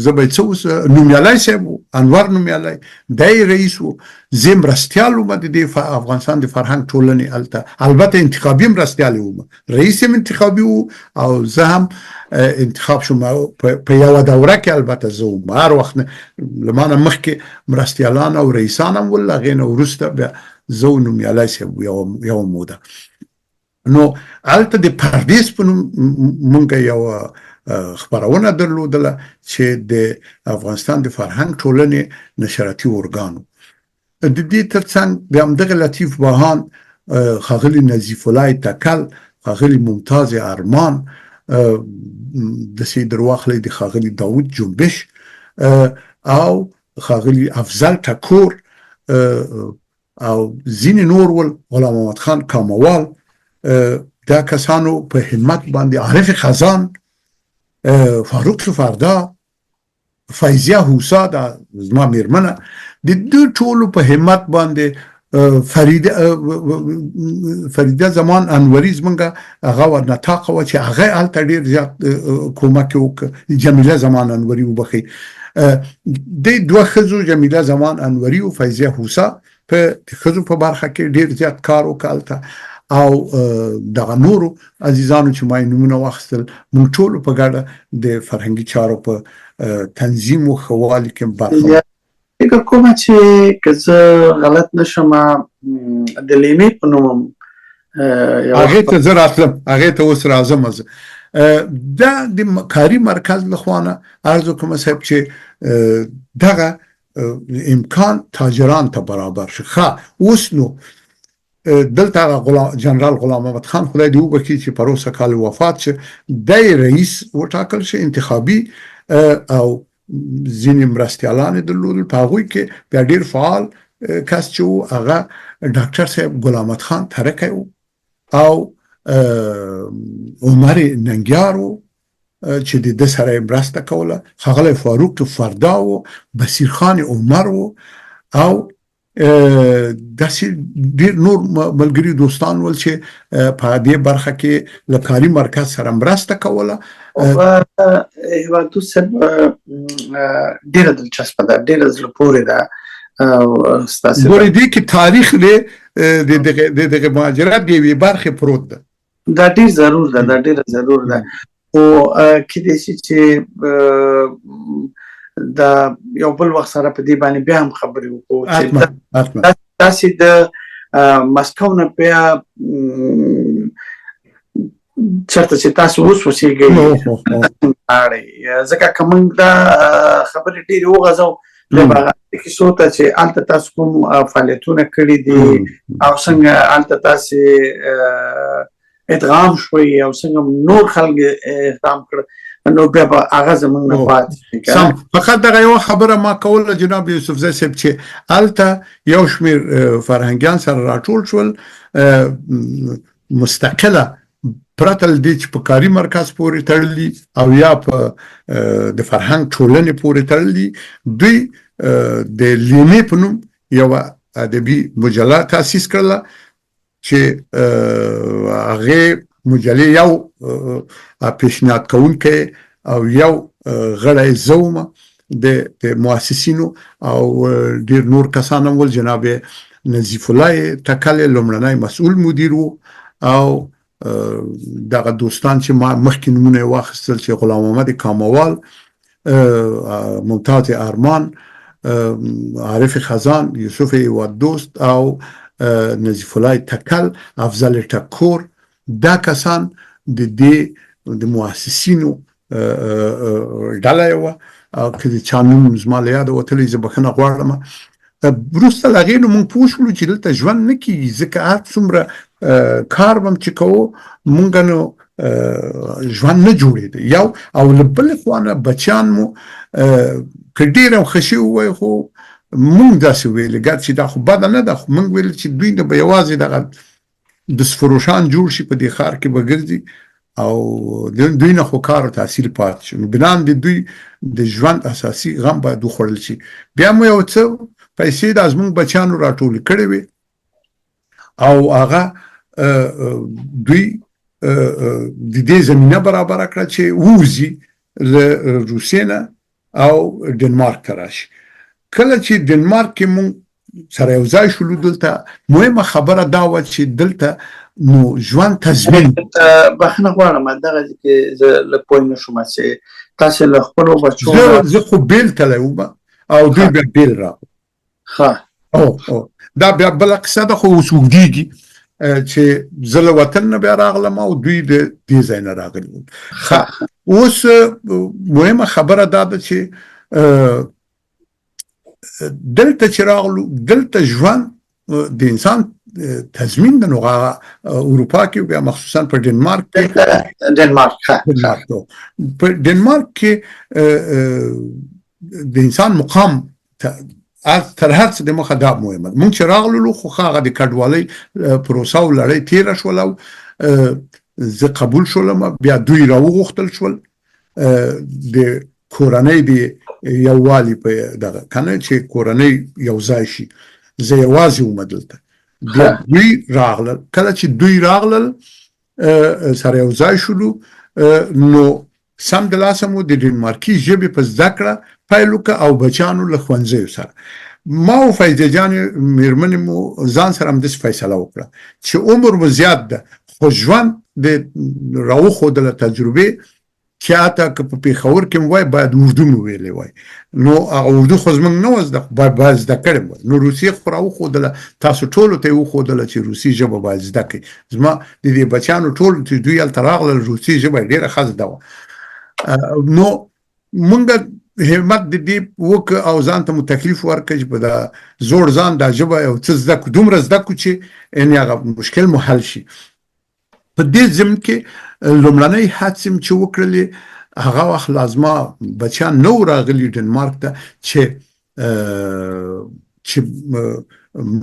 Speaker 2: زه به یې څه اوس، نومیالی صاحب و، انور نومیالی، دی رئیس و، زه مرستیال وم د دې افغانستان د فرهنګ ټولنې هلته، البته انتخابي مرستیال وم، رئیس هم انتخابي و او زه هم انتخاب شوم په یوه دوره کې. البته زه وم، هر وخت نه، له ما نه مخکې مرستیالان او رئیسان هم ول، هغې نه وروسته بیا زه و نومیالی صاحب یوه موده. نو هلته د پردیس په نوم مونږ یو خپرونه درلودله چې د افغانستان د فرهنګ ټولنې نشراتي ارګان و. د دې ترڅنګ د همدغه لطیف بهان، ښاغلي نظیف الله تکل، ښاغلي ممتاز ارمان، داسې درواخلئ د ښاغلي داود جنبش او ښاغلي افضل ټکور او ځینې نور ول، غلام محمد خان کاموال، دا کسانو په همت باندې، عارف خزان، فاروق فردا، فیضیه هوسا، دا زما میرمنه، د دوی ټولو په همت باندې، فریده فریده زمان انوري زمونږ هغه وه، نطاقه وه چې هغه هلته ډېر زیات کومک یې وکړ، جمیله زمان انوري وبخښئ، دې دوه ښځو جمیله زمان انوري او فیضیه هوسا په ښځو په برخه کې ډېر زیات کار وکړ هلته. او دغه نورو عزیزانو چې ما یې نومونه واخیستل، موږ ټولو په ګډه د فرهنګي چارو په تنظیم او ښه والي کې برخه
Speaker 1: فکر کوم چې که زه غلط نشم د لیمې په نوم هم
Speaker 2: هغې ته زه راتلم، هغې ته اوس راځم. زه دا د کاري مرکز له خوا نه عرض وکړم صاحب چې دغه امکان تاجران ته برابر شي. ښه، اوس نو دلته هغه غلام جنرال غلام محمد خان، خدای دې وبخښي چې پروسه کال وفات شو، دی رئیس وټاکل شي انتخابي، او ځینې مرستیالان یې درلودل. په هغوی کې بیا ډیر فعال کس چې و هغه ډاکټر صاحب ګل احمد خان ترکی و او عمر ننګیار و چې د ده سره یې مرسته کوله، ښاغلی فاروق فردا و، بصیر خان عمر و او داسې ډیر نور ملګري دوستان ول چې په دې برخه کې له کاري مرکز سره مرسته کوله.
Speaker 1: هیواد صاحب، ډیره دلچسپه ده، ډیره زړه پورې ده
Speaker 2: ستاسو. ګورې، دې کې تاریخ دی، د دغه مهاجرت د یوې برخې پروت ده.
Speaker 1: دا ډیر ضرور ده، دا ډیره ضرور ده، خو کېدای شي چې د یو بل وخت سره په دې باندې بیا هم خبرې وکړو چې تاسې د مسکو نه بیا چېرته چې تاسو اوس اوسېږئ لاړئ، ځکه که موږ دا خبرې ډېرې وغځوو بیا به هغه کیسو ته چې هلته تاسو کوم فعالیتونه کړي دي او څنګه هلته تاسې ادغام شوي او څنګه نور خلک ادغام کړ، نو بیا به هغه زمونږ نه پاتې شي.
Speaker 2: سم، فقط دغه یوه خبره ما کوله جناب یوسفزی صاحب چې هلته یو شمېر فرهنګیان سره راټول شول، مستقله، پرته له دې چې په کاري مرکز پورې تړلي او یا په د فرهنګ ټولنې پورې تړلي، دوی د لیمې په نوم یوه ادبي مجله تاسیس کړله چې هغې مجلې یو پیشنهاد کوونکی او یو غړی زه وم د مؤسسینو، او ډیر نور کسان هم ول. جناب نظیف الله تکل لومړنی مسؤل مدیر وو، او دغه دوستان چې ما مخکې نومونه یې واخیستل چې غلام محمد کاموال، ممتاز ارمان، عارف خزان، یوسف ایواد دوست او نظیف الله تکل، افضل ټکور، دا کسان د دې د مؤسسینو ډله یې وه. او که د چا نوم زما له یاده وتلی، زه بښنه غواړم. وروسته له هغې نو موږ پوه شولو چې دلته ژوند نه کېږي، ځکه هر څومره کار به هم چې کوو موږ نو ژوند نه جوړېده یو، او له بلې خوا نه بچیان مو که ډېر هم ښه شوي وای، خو موږ داسې ویلې، ګر چې دا خو بده نه ده، خو موږ ویل چې دوی نه به یوازې دغه دستفروشان جوړ شي، په دې ښار کې به ګرځي او دوی نه خو کار او تحصیل پاتې شي، نو بنان د دوی د ژوند اساسي غم باید وخوړل شي. بیا مو یو څه پیسې د زموږ بچیانو راټولې کړې وې او هغه دوی د دې زمینه برابره کړه چې ووځي له روسیې نه او ډنمارک ته راشي. کله چې ډنمارک کې مونږ سره یو ځای شولو، دلته مهمه خبره دا وه چې دلته نو ژوند تضمین.
Speaker 1: بخښنه غواړم، دغه کې زه لږ پوه نه شوم چې تاسو له خپلو بچو
Speaker 2: زه خو بېل تللی وم او دوی بیا بېل راغلل.
Speaker 1: ښه.
Speaker 2: او دا بیا بله قصه ده، خو اوس اوږدېږي چې زه له وطن نه بیا راغلم او دوی د دې ځای نه راغلي وو. ښه، اوس مهمه خبره دا ده چې دلته چې راغلو، دلته ژوند د انسان تضمین ده. نو هغه اروپا کې، بیا مخصوصا په ډنمارک کې،
Speaker 1: ډنمارک،
Speaker 2: په ډنمارک کې د انسان مقام تر هر څه د مخه دا مهمه ده. مونږ چې راغللو خو هغه د کډوالۍ پروسه او لړۍ تېره شوله او زه قبول شولم، بیا دوی راوغوښتل شول د کورنۍ د یووالي په دغه کنه چې کورنۍ یو ځای شي. زه یوازې وم دلته، بیا دوی راغلل. کله چې دوی راغلل سره یو ځای شولو، نو سمدلاسه مو د ډنمارکي ژبې په زده کړه پیل وکړه او بچیانو له ښوونځیو سره. ما او فیضه جان میرمنې مو ځان سره همداسې فیصله وکړه چې عمر مو زیات ده، خو ژوند د راوښودله تجربې چې حتی که په پېښور کې مو وای باید اردو مو ویلې وای، نو هغه اردو خو زموږ نه وه زده، خو باید زده کړې مو وای. نو روسیې خو راوښودله، تاسو ټولو ته یې وښودله چې روسي ژبه باید زده کړئ. زما د دې بچیانو ټول چې دوی هلته راغلل روسي ژبه یې ډېره ښه زده وه. نو مونږ همت د دې وکړ او ځان ته مو تکلیف ورکړ چې په دا زوړ ځان دا ژبه یو څه زده کړو، دومره زده کړو چې یعنې هغه مشکل مو حل شي. په دې ضمن کې لومړنۍ هڅې مې چې وکړلې، هغه وخت لا زما بچیان نه وو راغلي ډنمارک ته، چې چې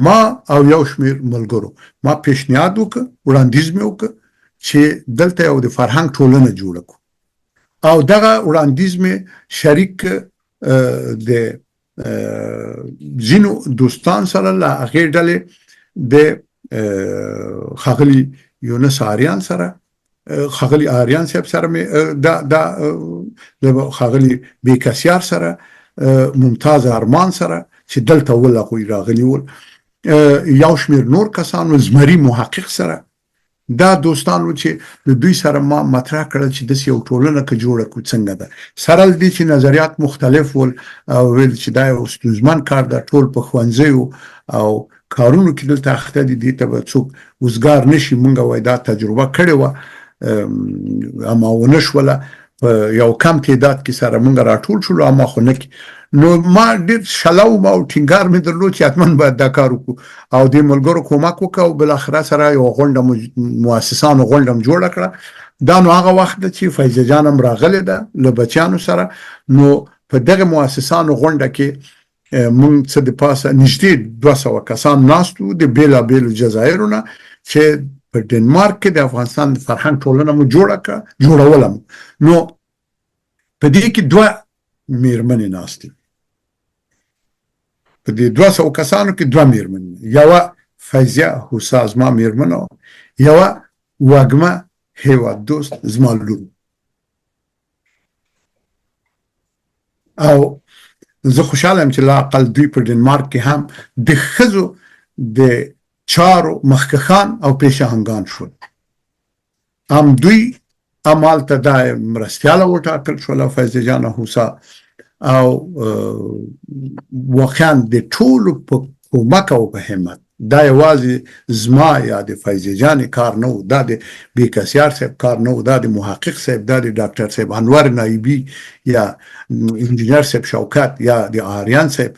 Speaker 2: ما او یو شمېر ملګرو ما پیشنهاد وکړ، وړاندیز مې وکړ چې دلته یو د فرهنګ ټولنه جوړه کړو، او دغه وړاندیز مې شریک د ځینو دوستان سره له هغې ډلې د ښاغلي یونس آریان سره، ښاغلي آریان صاحب سره مې دا دا د ښاغلي بېکسیار سره، ممتاز ارمان سره چې دلته ول هغوی راغلي ول، یو شمېر نور کسانو، زمري محقق سره، دا دوستان وو چې د دوی سره ما مطرح کړل چې داسې یو ټولنه که جوړه کړو څنګه ده. سره له دې چې نظریات مختلف ول او ویل چې دا یو ستونزمن کار ده، ټول په ښوونځیو او کارونو کې دلته اخته دي، دې ته به څوک وزګار نه شي. مونږ وای دا تجربه کړې وه اما ونه شوله، په یو کم تعداد کې سره مونږ راټول شولو اما خو نه کې. نو ما ډیر شله وم او ټینګار مې درلود چې حتما باید دا کار وکړو، او دې ملګرو کومک وکړ او بالاخره سره یو غونډه مؤسسانو غونډه مو جوړه کړه. دا نو هغه وخت ده چې فیضه جان هم راغلې ده له بچیانو سره. نو په دغه مؤسسانو غونډه کې مونږ څه د پاسه نږدې 200 کسان ناست وو د بېلابېلو جزایرو نه، چې په ډنمارک کې د افغانستان د فرهنګ ټولنه مو جوړه کړه، جوړوله مو. نو په دې کې دوه میرمنې ناستې، په دې 200 کسانو کې دوه میرمنې، یوه فیضیه هوسا زما میرمنه وه، یوه وږمه هیواد دوست زما لور. او زه خوشحاله یم چې لا اقل دوی په ډنمارک کې هم د ښځو د چارو مخکښان او پیشاهنګان شول. هم دوی هم هلته دا مرستیاله وټاکل شوله فیض جان هوسا، او واقعا د ټولو په کومک او په همت، دا یوازې زما یا د فیض جان کار نه و، دا د بیکسیار صاحب کار نه و، دا د محقق صاحب، دا د ډاکټر صاحب انور نایبي یا انجینر صاحب شوکت یا د آریان صاحب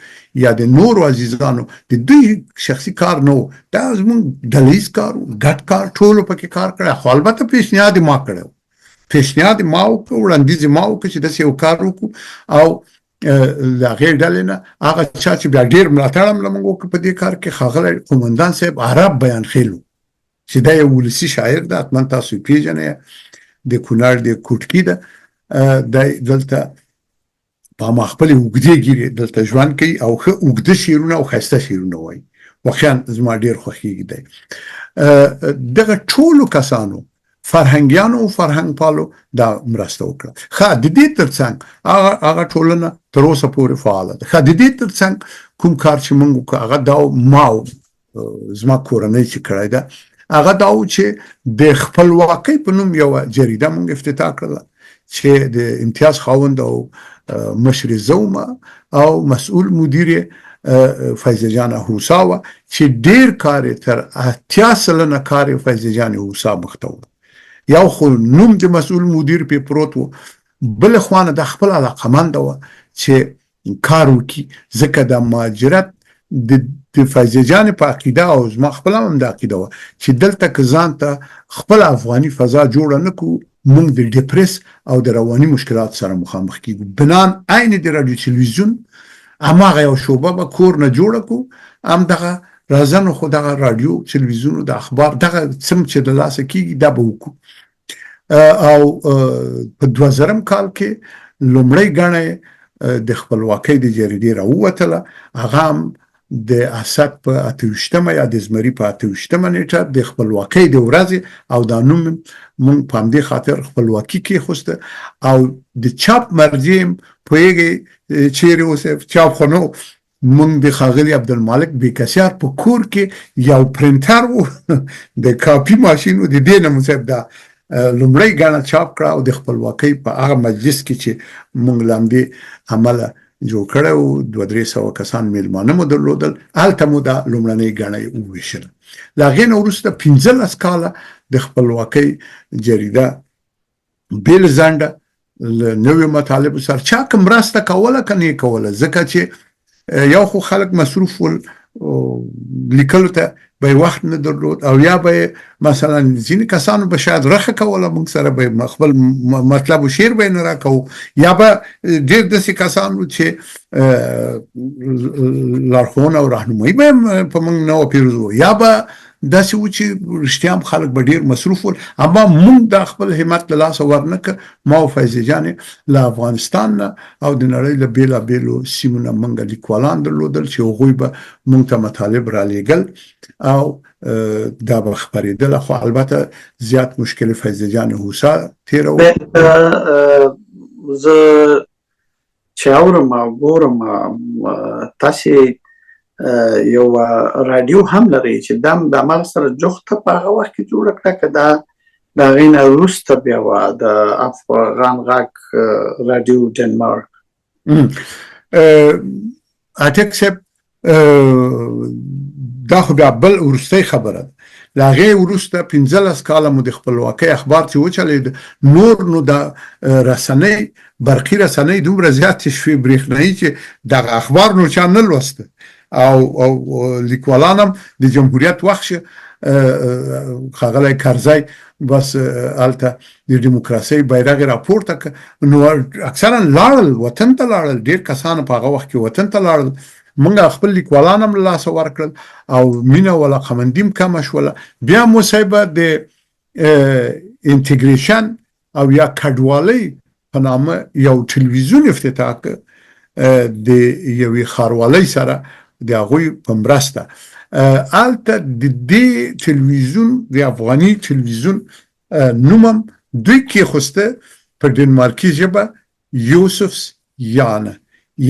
Speaker 2: یا د نورو عزیزانو د دوی شخصي کار نه و، دا زموږ ډله ییز کار و، ګډ کار، ټولو پکې کار کړی. خو البته پیشنهاد ما کړی و، پیشنهاد ما وکړ، وړاندیز ما وکړ چې داسې یو کار وکړو. او له هغې ډلې نه هغه چا چې بیا ډېر ملاتړ هم له موږ وکړ په دې کار کې، ښاغلی قومندان صاحب عرب بیانخېل و، چې دا یو ولسي شاعر ده، حتما تاسو یې پېژنئ، د کونړ د کوټکي ده، دی دلته په ما خپلې اوږدې ږیرې دلته ژوند کوي او ښه اوږده شعرونه او ښایسته شعرونه وایي، واقعا زما ډېر خوښېږي دی. دغه ټولو کسانو، فرهنګیانو او فرهنګپالو دا مرسته وکړه. ښه، د دې ترڅنګ هغه ټولنه تر اوسه پورې فعاله ده. ښه، د دې ترڅنګ کوم کار چې موږ وکړو، هغه دا ما زما کورنۍ چې کړی ده، هغه دا و چې د خپلواکۍ په نوم یوه جریده موږ افتتاح کړله، چې د امتیاز خاوند او مشر زه وم او مسؤل مدیر یې فیض جان هوسا وه، چې ډېر کار یې تر 80% کار یې فیض جان هوسا مخته وړو. یو خو نوم د مسؤل مدیر پې پروت و، بل خوا نه دا خپل علاقمنده وه چې کار وکړي، ځکه د مهاجرت د فیض جان په عقیده او زما خپله هم دا عقیده وه چې دلته که ځان ته خپله افغاني فضا جوړه نه کړو، موږ د ډیپریس او د رواني مشکلات سره مخامخ کیږو. بنان عین د رادیو تلویزیون هماغه یو شعبه به کور نه جوړه کړو، هم دغه راځه نو خو دغه رادیو تلویزیون د اخبار دغه څم چې د لاسه کیږي دا به وکړو. او په 2000 کال کې لومړۍ ګڼه د خپلواکۍ د جریدې راووتله، هغه هم د اسد په 28مه یا د زمري په 28مه نیټه د خپلواکۍ د ورځې، او دا نوم مونږ په همدې خاطر خپلواکي کېښوسته. او د چاپ مرجع پوهېږئ چیرې اوس چاپ خو نه، مونږ د ښاغلي عبدالمالک بیکسیار په کور کې یو پرنټر و، د کاپي ماشین و، د دې نه مو صاحب دا لومړۍ ګڼه چاپ کړه. او د خپلواکۍ په هغه مجلس کې چې مونږ له همدې امله جوړ کړی و، 200-300 کسان میلمانه مو درلودل، هلته مو دا لومړنۍ ګڼه یې وویشله. له هغې نه وروسته 15 کاله د خپلواکۍ جریده بې له ځنډه له نویو مطالبو سره، چا که مرسته کوله که نه یې کوله، ځکه چې یو خو خلک مصروف ول، لیکلو ته به یې وخت نه درلود، او یا به یې مثلا ځینې کسانو به شاید رخه کوله موږ سره، به خپل مطلب او شعر به یې نه راکوو، یا به ډېر داسې کسان وو چې لارښوونه او راهنمایي به یې په موږ نه وه پیرزو، یا به داسې و چې رښتیا هم خلک به ډېر مصروف ول. اما موږ دا خپل همت له لاسه ورنه کړ. ما او فیض جان له افغانستان نه او د نړۍ له بېلابېلو سیمو نه موږ لیکوالان درلودل چې هغوی به موږ ته مطالب رالیږل او دا به خپرېدله. خو البته زیات مشکل فیض جان هوسا تېروه.
Speaker 1: زه چې اورم او ګورم تاسې یو رادیو هم لرئ چې دا د هماغه سره جوخته په هغه وخت کې جوړه کړه، که دا د هغې نه وروسته بیا وه د افغان غږ رادیو ډنمارک؟
Speaker 2: اټک صاحب، دا خو بیا بل وروستۍ خبره ده. له هغې وروسته 15 کاله مو د خپلواکۍ اخبار چې وچلېد، نور نو د رسنۍ برقي رسنۍ دومره زیاتې شوې برېښنایي چې دغه اخبار نو چا نه لوسته، او لیکوالان هم د جمهوریت وخت ښاغلی کرزی بس هلته د دیموکراسۍ بیرغ یې راپورته کړ، نو اکثرا لاړل، وطن ته لاړل. ډېر کسان په هغه وخت کې وطن ته لاړل. مونږ خپل لیکوالان هم له لاسه ورکړل او مینه او علاقمندي هم کمه شوله. بیا مو صاحب د انټیګریشن او یا کډوالۍ په نامه یو ټلویزیون افتتاح کړ د یوې ښاروالۍ سره د هغوی په مرسته. هلته د دې ټلویزیون، د افغاني ټلویزیون نوم هم دوی کېښوسته په ډنمارکي ژبه یوسفس یانه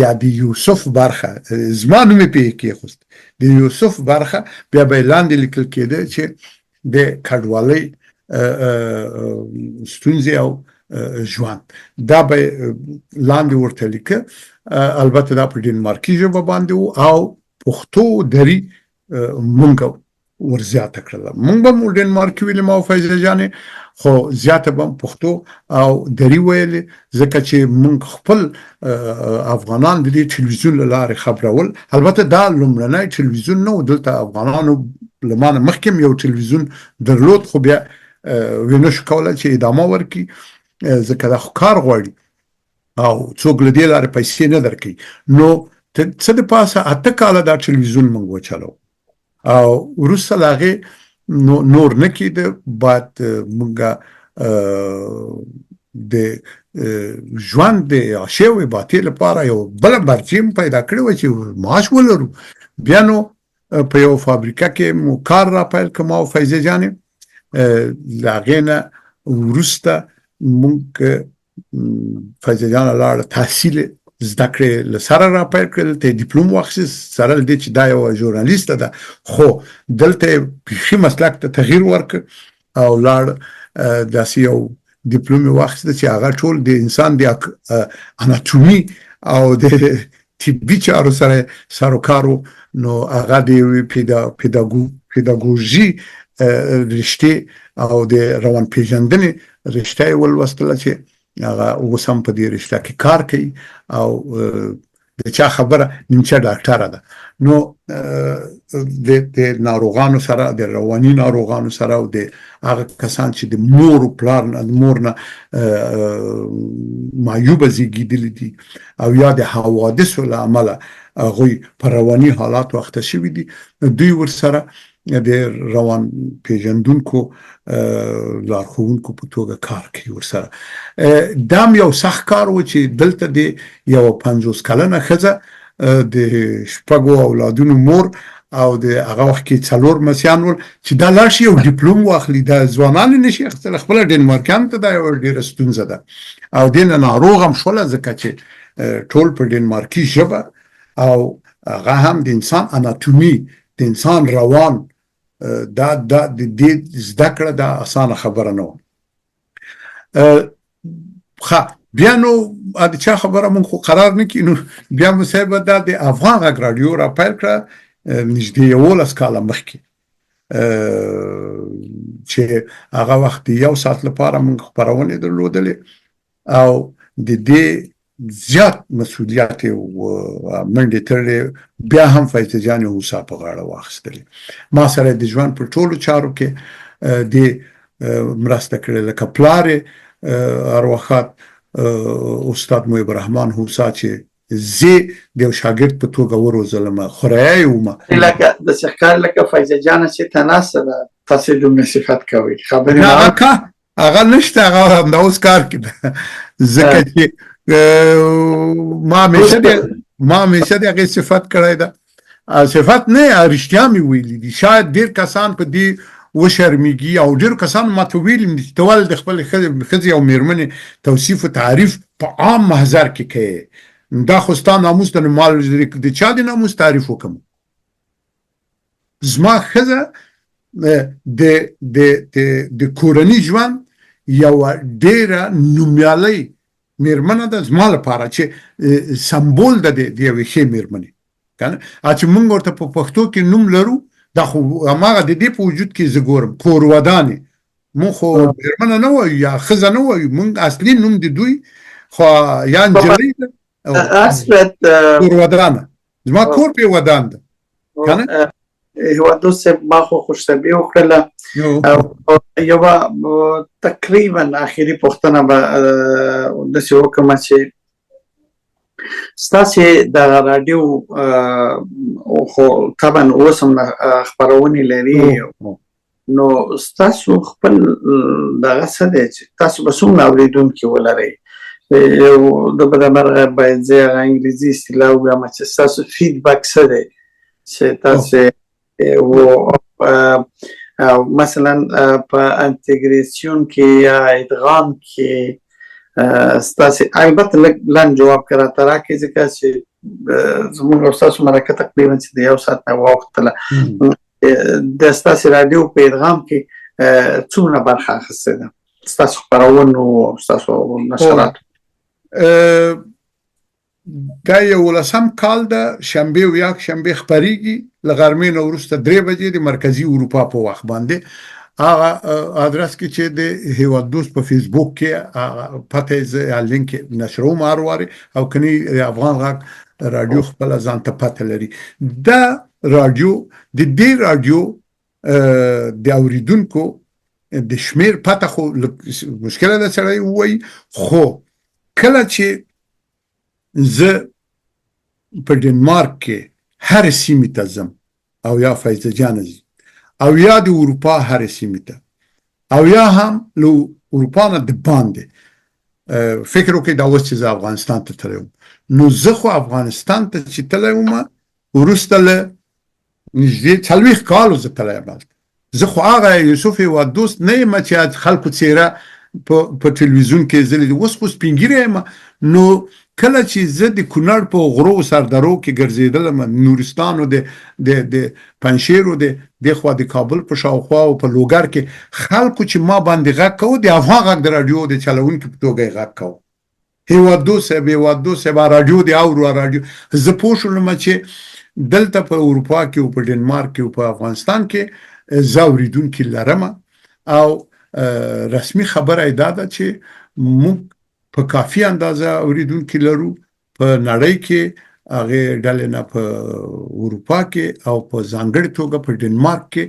Speaker 2: یا د یوسف برخه، زما نوم یې پې کېښوست، د یوسف برخه. بیا به یې لاندې لیکل کېده چې د کډوالۍ ستونزې او ژوند، دا به لاندې ورته لیکه. البته دا په ډنمارکي ژبه باندې وو او پښتو دري مونږ ور زیاته کړله. مونږ به مو ډنمارکي ویلې، ما او فیضه جانې، خو زیاته به پښتو او دري ویلې، ځکه چې مونږ خپل افغانان د دې ټلویزیون له لارې خبرول. البته دا لومړنی ټلویزیون نه و، دلته افغانانو له ما نه مخکې هم یو ټلویزیون درلود، خو بیا وینه شو کولای چې ادامه ورکړي، ځکه دا خو کار غواړي او څوک له دې لارې پیسې نه درکوي. نو څه د پاسه 8 کاله دا ټلویزیون مونږ وچلو او وروسته له هغې نو نور نه کېده. باید مونږ د ژوند د عاشې او عباتې لپاره یو بله مرجع هم پیدا کړې وه چې معاش ولرو. بیا نو په یو فابریکه کې مو کار را پیل کړ، ما او فیضه جانې. له هغې نه وروسته مونږ، فیضه جانه لاړه، تحصیل زده کړې له سره را پیل کړې، دلته یې دیپلوم واخیست. سره له دې چې دا یوه ژورنالیسته ده، خو دلته یې بیخي مسلک ته تغییر ورکړ او لاړ داسې یو دیپلوم یې واخیست چې هغه ټول د انسان د اناتومي او د طبي چارو سره سروکار و. نو هغه د یوې پیداګوژي رشتې او د روان پیژندنې رشته یې ولوستله چې هغه اوس هم په دې رشته کې کار کوي او د چا خبره نیمچه ډاکټره ده. نو د ناروغانو سره، د رواني ناروغانو سره او د هغه کسان چې د مور او پلار نه، د مور نه معیوبه زیږېدلي دي او یا د حوادثو له امله هغوی په رواني حالاتو اخته شوي دي، دوی ورسره د روان پیژندونکو لارښوونکو په توګه کار کوي ورسره. دا هم یو سخت کار و چې دلته د یوه 50 کلنه ښځه، د شپږو اولادونو مور او د هغه وخت کې څلور مسیان ول، چې دا لاړ شي یو ډیپلوم واخلي. دا ځوانان یې نشي اخیستلی، خپله ډنمارکیانو ته دا یوه ډېره ستونزه ده. او دې نه ناروغ هم شوله، ځکه چې ټول په ډنمارکي ژبه او هغه هم د انسان اناتومي، د انسان روان، دا دا د دې زده کړه دا اسانه خبره نه وه. ښه، بیا نو د چا خبره مونږ خو قرار نه کینو. بیا مو صاحب دا د افغان غږ راډیو را پیل کړه نږدې 11 کاله مخکې، چې هغه وخت د یو ساعت لپاره مونږ خپرونې درلودلې او د دې زیات مسولیت او منډې تړلې بیا هم فیضه جان هوسا په غاړه واخیستلې. ما سره د ژوند په ټولو چارو کې د مرسته کړې، لکه پلار ارواښاد استاد محب الرحمن هوسا چې زه د یو شاګرد په توګه وروزلم، خوریا یې وم.
Speaker 1: لکه داسې ښکاري لکه فیضه جانه چې ته ناسته ده، تاسې دومره صفت کوئ خبرې.
Speaker 2: هغه نشته، هغه همدا اوس کار کې ده، ځکه چې ما همیشه د هغې صفت کړی ده. صفت نه، رښتیا مې ویلي دي. شاید ډېر کسان په دې وشرمېږي او ډېرو کسانو ما ته ویلي دي چې ته ولې د خپلې ښځې او مېرمنې توصیف و تعریف په عام محضر کې کوې، دا خو ستا ناموس ده. نو ما د چا د ناموس تعریف وکړم؟ زما ښځه د د د د کورني ژوند یوه ډېره نومیالۍ میرمنه ده زما لپاره، چې سمبول ده د یوې ښې میرمنې کنه، چې مونږ ورته په پښتو کې نوم لرو، دا خو هماغه د دې په وجود کې زه ګورم کورودانې. مونږ خو میرمنه نه وایو یا ښځه نه وایو، مونږ اصلي نوم د دوی خو یا نجلۍ ده
Speaker 1: اصلت
Speaker 2: کورودانه. زما کور په ودان ده کنه.
Speaker 1: هیواد دوست صاحب، ما خو خوشطبعي وکړله. یوه تقریبا اخري پوښتنه به داسې وکړم چې ستاسې دغه راډیو خو طبعا اوس هم خپرونې لري، نو ستاسو خپل دغه څه دی چې تاسو به څومره اورېدونکي ولرئ؟ یو د بده مرغه باید زه هغه انګلیسي اصطلاح ووایم چې ستاسو فیډبک څه دی چې تاسو و مثلا په انتګریسیون کې یا ادغام کې ستاسو، البته لږ لنډ جواب که راته راکړئ، ځکه چې زموږ او ستاسو مرکه تقریبا چې د یو ساعت نه واوښتله، د ستاسو راډیو په ادغام کې څومره برخه اخیستې ده، ستاسو خپرونو او ستاسو نشراتو؟
Speaker 2: دا یولسم کال ده، شنبه او یکشنبه خپریږي له غرمې نه وروسته 3 بجې د مرکزي اروپا په وخت باندې، هغه ادرس کې چې د هیواد دوست په فیسبوک کې هغه پته زه یا لینک نشروم هر وارې، او کني د افغان غږ راډیو خپله ځان ته پته لري. دا راډیو د دې راډیو د اوریدونکو د شمیر پته خو مشکله ده سړی ووایي، خو کله چې زه په ډنمارک کې هر سیمې ته ځم او یا فیضه جان ځي او یا د اروپا هر سیمې ته او یا هم له اروپا نه د باندې، فکر وکړئ دا اوس چې زه افغانستان ته تللی وم، نو زه خو افغانستان ته چې تللی وم وروسته له نږدې 40 کالو زه تللی یم هلته. زه خو هغه یوسف هیواد دوست نه یم چې خلکو څیره په ټلویزیون کې زه لیدم، اوس خو سپین ږیری یم. نو کله چې زه د کونړ په غرو سردرو کې ګرځېدلم، نورستانو د د د پنجشیرو د دې خوا د کابل په شاوخوا او په لوګر کې، خلکو چې ما باندې غږ کاوه د افغان غږ د راډیو د چلوونکي په توګه یې غږ کاوه، هیواد دوست صاحب، هیواد دوست صاحب، راډیو دی اورو راډیو. زه پوه شولم چې دلته په اروپا کې او په ډنمارک کې او په افغانستان کې زه اورېدونکي لرم، او رسمي خبره یې دا ده چې موږ په کافي اندازه اورېدونکي لرو په نړۍ کې، هغې ډلې نه په اروپا کې او په ځانګړې توګه په ډنمارک کې،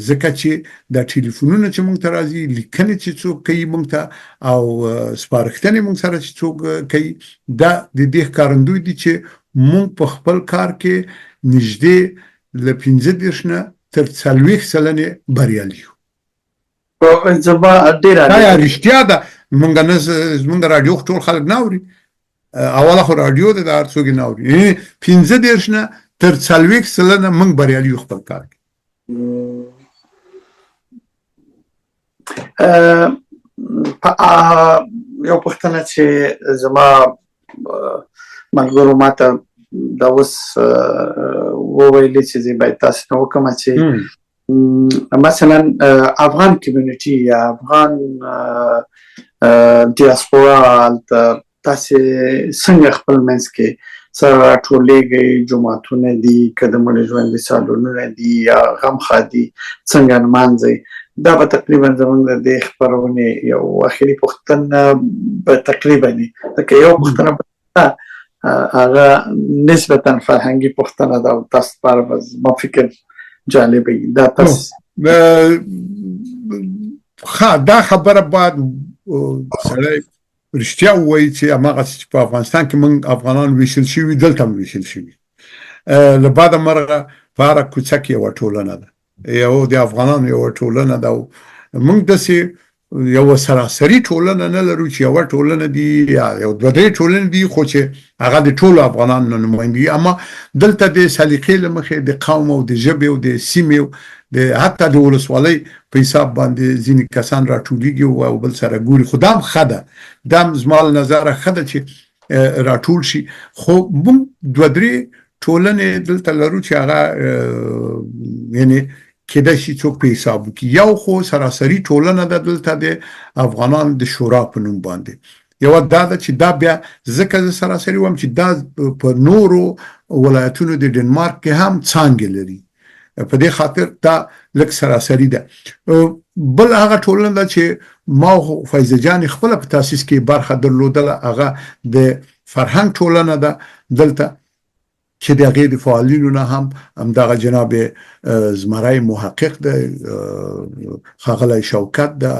Speaker 2: ځکه چې دا ټلیفونونه چې موږ ته راځي، لیکنې چې څوک کوي موږ ته او سپارښتنې موږ سره چې څوک کوي، دا د دې ښکارندوی دي چې موږ په خپل کار کې نږدې له 35 نه تر 40 سلنې بریالي یو.
Speaker 1: زما ډېره
Speaker 2: دا رښتیا ده، مونږ نه زمونږ راډیو خو ټول خلک نه اوري، اوله خو راډیو ده، دا هر څوک یې نه اوري. یعنې 35 نه تر 40% مونږ بریالي یو خپل کار کې.
Speaker 1: په یو پوښتنه چې زما ملګرو ماته دا اوس وویلې چې زه باید تاسو ته وکړم چې مثلا افغان کمیونټي یا افغان دیاسپورا هلته تاسې څنګه خپل منځ کې سره راټولېږئ؟ جوماتونه دي که د مړي ژوندي سالونونه دي یا غم ښادي څنګه نمانځئ؟ دا به تقریبا زمونږ د دې خپرونې یو اخري پوښتنه به تقریبا وي، ځکه یو پوښتنه به هغه نسبتا فرهنګي پوښتنه ده او تاسو لپاره به زما فکر جالب وي. دا تاسو
Speaker 2: ښه دا خبره باید سړی رښتیا ووایي چې هماغسې چې په افغانستان کې موږ افغانان ویشل شوي، دلته هم ویشل شوي. له بده مرغه په هره کوڅه کې یوه ټولنه ده، یو د افغانانو یوه ټولنه ده، او موږ داسې یوه سراسري ټولنه نه لرو چې یوه ټولنه دي یا یو دوه درې ټولنې دي خو چې هغه د ټولو افغانانو نمایندګي. اما دلته د سلیقې له مخې د قوم او د ژبې او د سیمې او د حتی د ولسوالۍ په حساب باندې ځینې کسان راټولیږي او بل سره ګوري، خو دا هم ښه ده، دا هم زما له نظره ښه ده چې راټول شي. خو موږ دوه درې ټولنې دلته لرو چې هغه یعنی کېدای شي څوک په حساب وکړي. یو خو سراسري ټولنه ده دلته د افغانان د شورا په نوم باندې، یوه دا ده چې دا بیا ځکه زه سراسري وایم چې دا په نورو ولایتونو د ډنمارک کې هم څانګې لري، په دې خاطر دا لږ سراسري ده. بل هغه ټولنه ده چې ما او فیضه جان خپله په تاسیس کې برخه درلودله، هغه د فرهنګ ټولنه ده دلته. چې د هغې د فعالینو نه هم همدغه جناب زمری محقق دی، ښاغلی شوکت ده،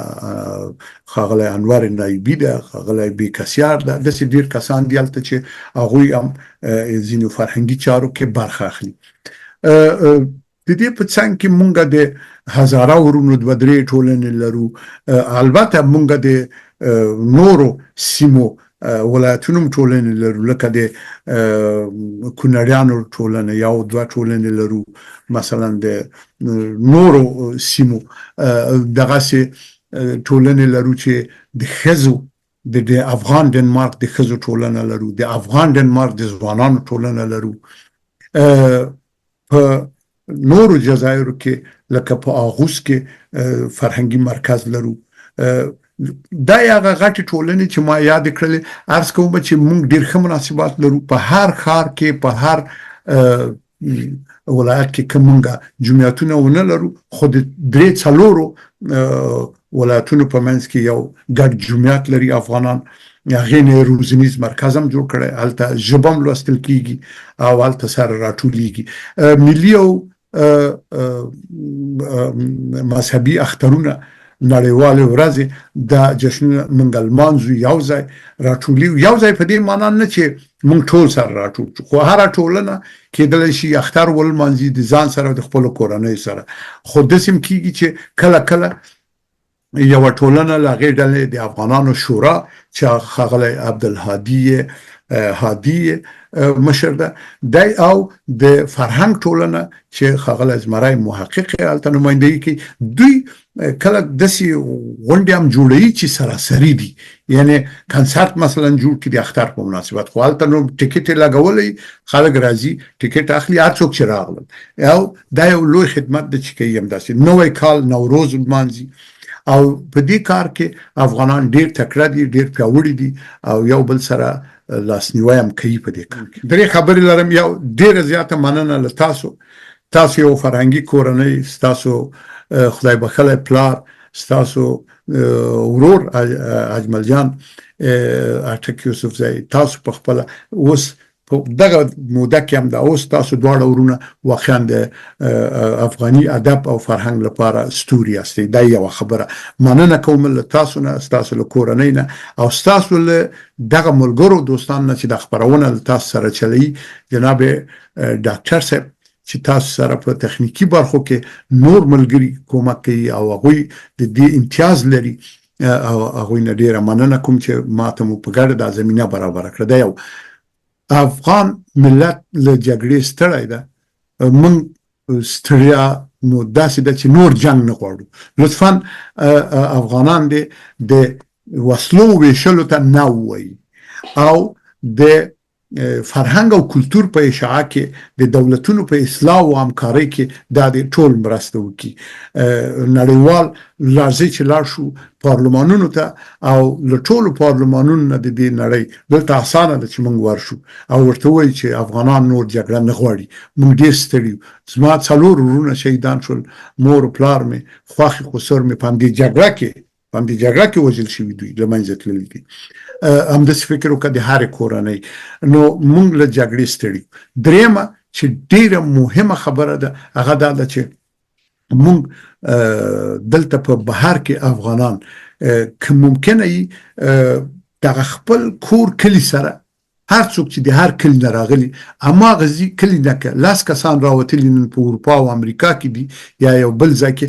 Speaker 2: ښاغلی انور نایبي ده، ښاغلی بېکسیار ده، داسې ډېر کسان دي هلته چې هغوی هم ځینو فرهنګي چارو کې برخه اخلي. د دې په څنګ کې مونږ د هزاره ورونو دوه درې ټولنې لرو. البته مونږ د نورو سیمو ولایتونو هم ټولنې لرو، لکه د کونړیانو ټولنه یو دوه ټولنې لرو، مثلا د نورو سیمو دغسې ټولنې لرو چې د ښځو د افغان ډنمارک د ښځو ټولنه لرو، د افغان ډنمارک د ځوانانو ټولنه لرو. په نورو جزایرو کې لکه په آغوز کې فرهنګي مرکز لرو. دا یې هغه غټې ټولنې چې ما یادې کړلې. عرض کوم چې موږ ډېر ښه مناسبات لرو په هر ښار کې، په هر ولایت کې که مونږ جمعیتونه ونه لرو، خو د درې څلورو ولایتونو په منځ کې یو ګډ جمعیت لري افغانان. هغې نه روزنیز مرکز هم جوړ کړی، هلته ژبه هم لوستل کیږي او هلته سره راټولیږي. ملي او مذهبي اخترونه، نړیوالې ورځې، دا جشنونه مونږ لمانځو، یو ځای راټولیو. یو ځای په دې معنا نه چې مونږ ټول سره راټول شو، خو هره ټولنه کېدلی شي اختر ولمانځي د ځان سره او د خپلو کورنۍ سره. خو داسې هم کېږي چې کله کله یوه ټولنه له هغې ډلې د افغانانو شورا چې ښاغلی عبدالهادي هادي مشر ده دی، او د فرهنګ ټولنه چې ښاغلی زمری محقق یې هلته نمایندګي کوي، دوی کله داسې غونډې هم جوړوي چې سراسري دي، یعنی کنسرت مثلا جوړ کړي د اختر په مناسبت، خو هلته نو ټیکټ یې لګولی، خلک راځي ټیکټ اخلي، هر څوک چې راغلل، او دا یو لوی خدمت دی چې کوي. همداسې نوی کال نوروز لمانځي، او په دې کار کې افغانان ډیر تکړه دي، ډیر پیاوړي دي او یو بل سره لاسنیوی هم کوي په دې کار کې. درې خبرې لرم. یو، ډیره زیاته مننه له تاسو. تاسو یو فرهنګي کورنۍ، ستاسو خدای بخښلی پلار، ستاسو ورور اجمل جان اټک یوسفزی، تاسو په خپله اوس په دغه موده کې هم دا اوس تاسو دواړه ورونه واقعا د افغاني ادب او فرهنګ لپاره ستوري یاستئ. دا یوه خبره. مننه کوم له تاسو نه، ستاسو له کورنۍ نه او ستاسو له دغه ملګرو دوستانو نه چې دا خپرونه له تاسو سره چلوي، جناب ډاکټر صاحب چې تاسو سره په تخنیکي برخو کې نور ملګري کومک کوي او هغوی د دې امتیاز لري، او هغوی نه ډیره مننه کوم چې ماته مو په ګډه دا زمینه برابره کړه. دا یو افغان ملت له جګړې ستړی ده، موږ ستړیا مو داسې ده چې نور جنګ نه غواړو. لطفا افغانان دې د وسلو ویشلو ته نه ووایي او د فرهنګ او کلتور په اشاعه کې، د دولتونو په اصلاح او همکارۍ کې دا دې ټول مرسته وکړي. نړیوال راځئ چې لاړ شو پارلمانونو ته او له ټولو پارلمانونو نه د دې نړۍ، دلته اسانه ده چې موږ ورشو او ورته ووایو چې افغانان نور جګړه نه غواړي، موږ ډېر ستړي یو. زما څلور وروڼه شهیدان شول، مور او پلار مې، خواښې خسر مې په همدې جګړه کې په همدې جګړه کې وژل شوي، دوی له منځه تللي دي. همداسې فکر وکړه د هرې کورنۍ. نو موږ له جګړې ستړي. درېیمه چې ډېره مهمه خبره ده هغه دا ده چې موږ دلته په بهر کې افغانان که ممکنه وي دغه خپل کور کلي سره، هر څوک چې د هر کلي نه راغلي، هماغه ځي کلي نه که لس کسان راوتلي نن په اروپا او امریکا کې دي یا یو بل ځای کې،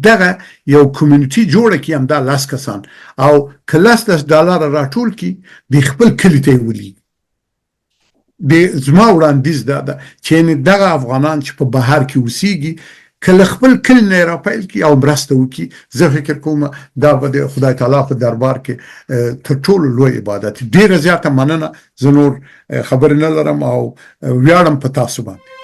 Speaker 2: دغه یو کمیونټي جوړه کړي همدا لس کسان، او که لس لس ډالره راټول کړي د خپل کلي ته یې ولیږي. د زما وړاندیز دا ده چې یعنې دغه افغانان چې په بهر کې اوسیږي که له خپل کلي نه یې راپیل کړي او مرسته وکړي، زه فکر کوم دا به د خدای تعالی په دربار کې تر ټولو لوی عبادت. ډېره زیاته مننه، زه نور خبرې نه لرم او ویاړم په تاسو باندې.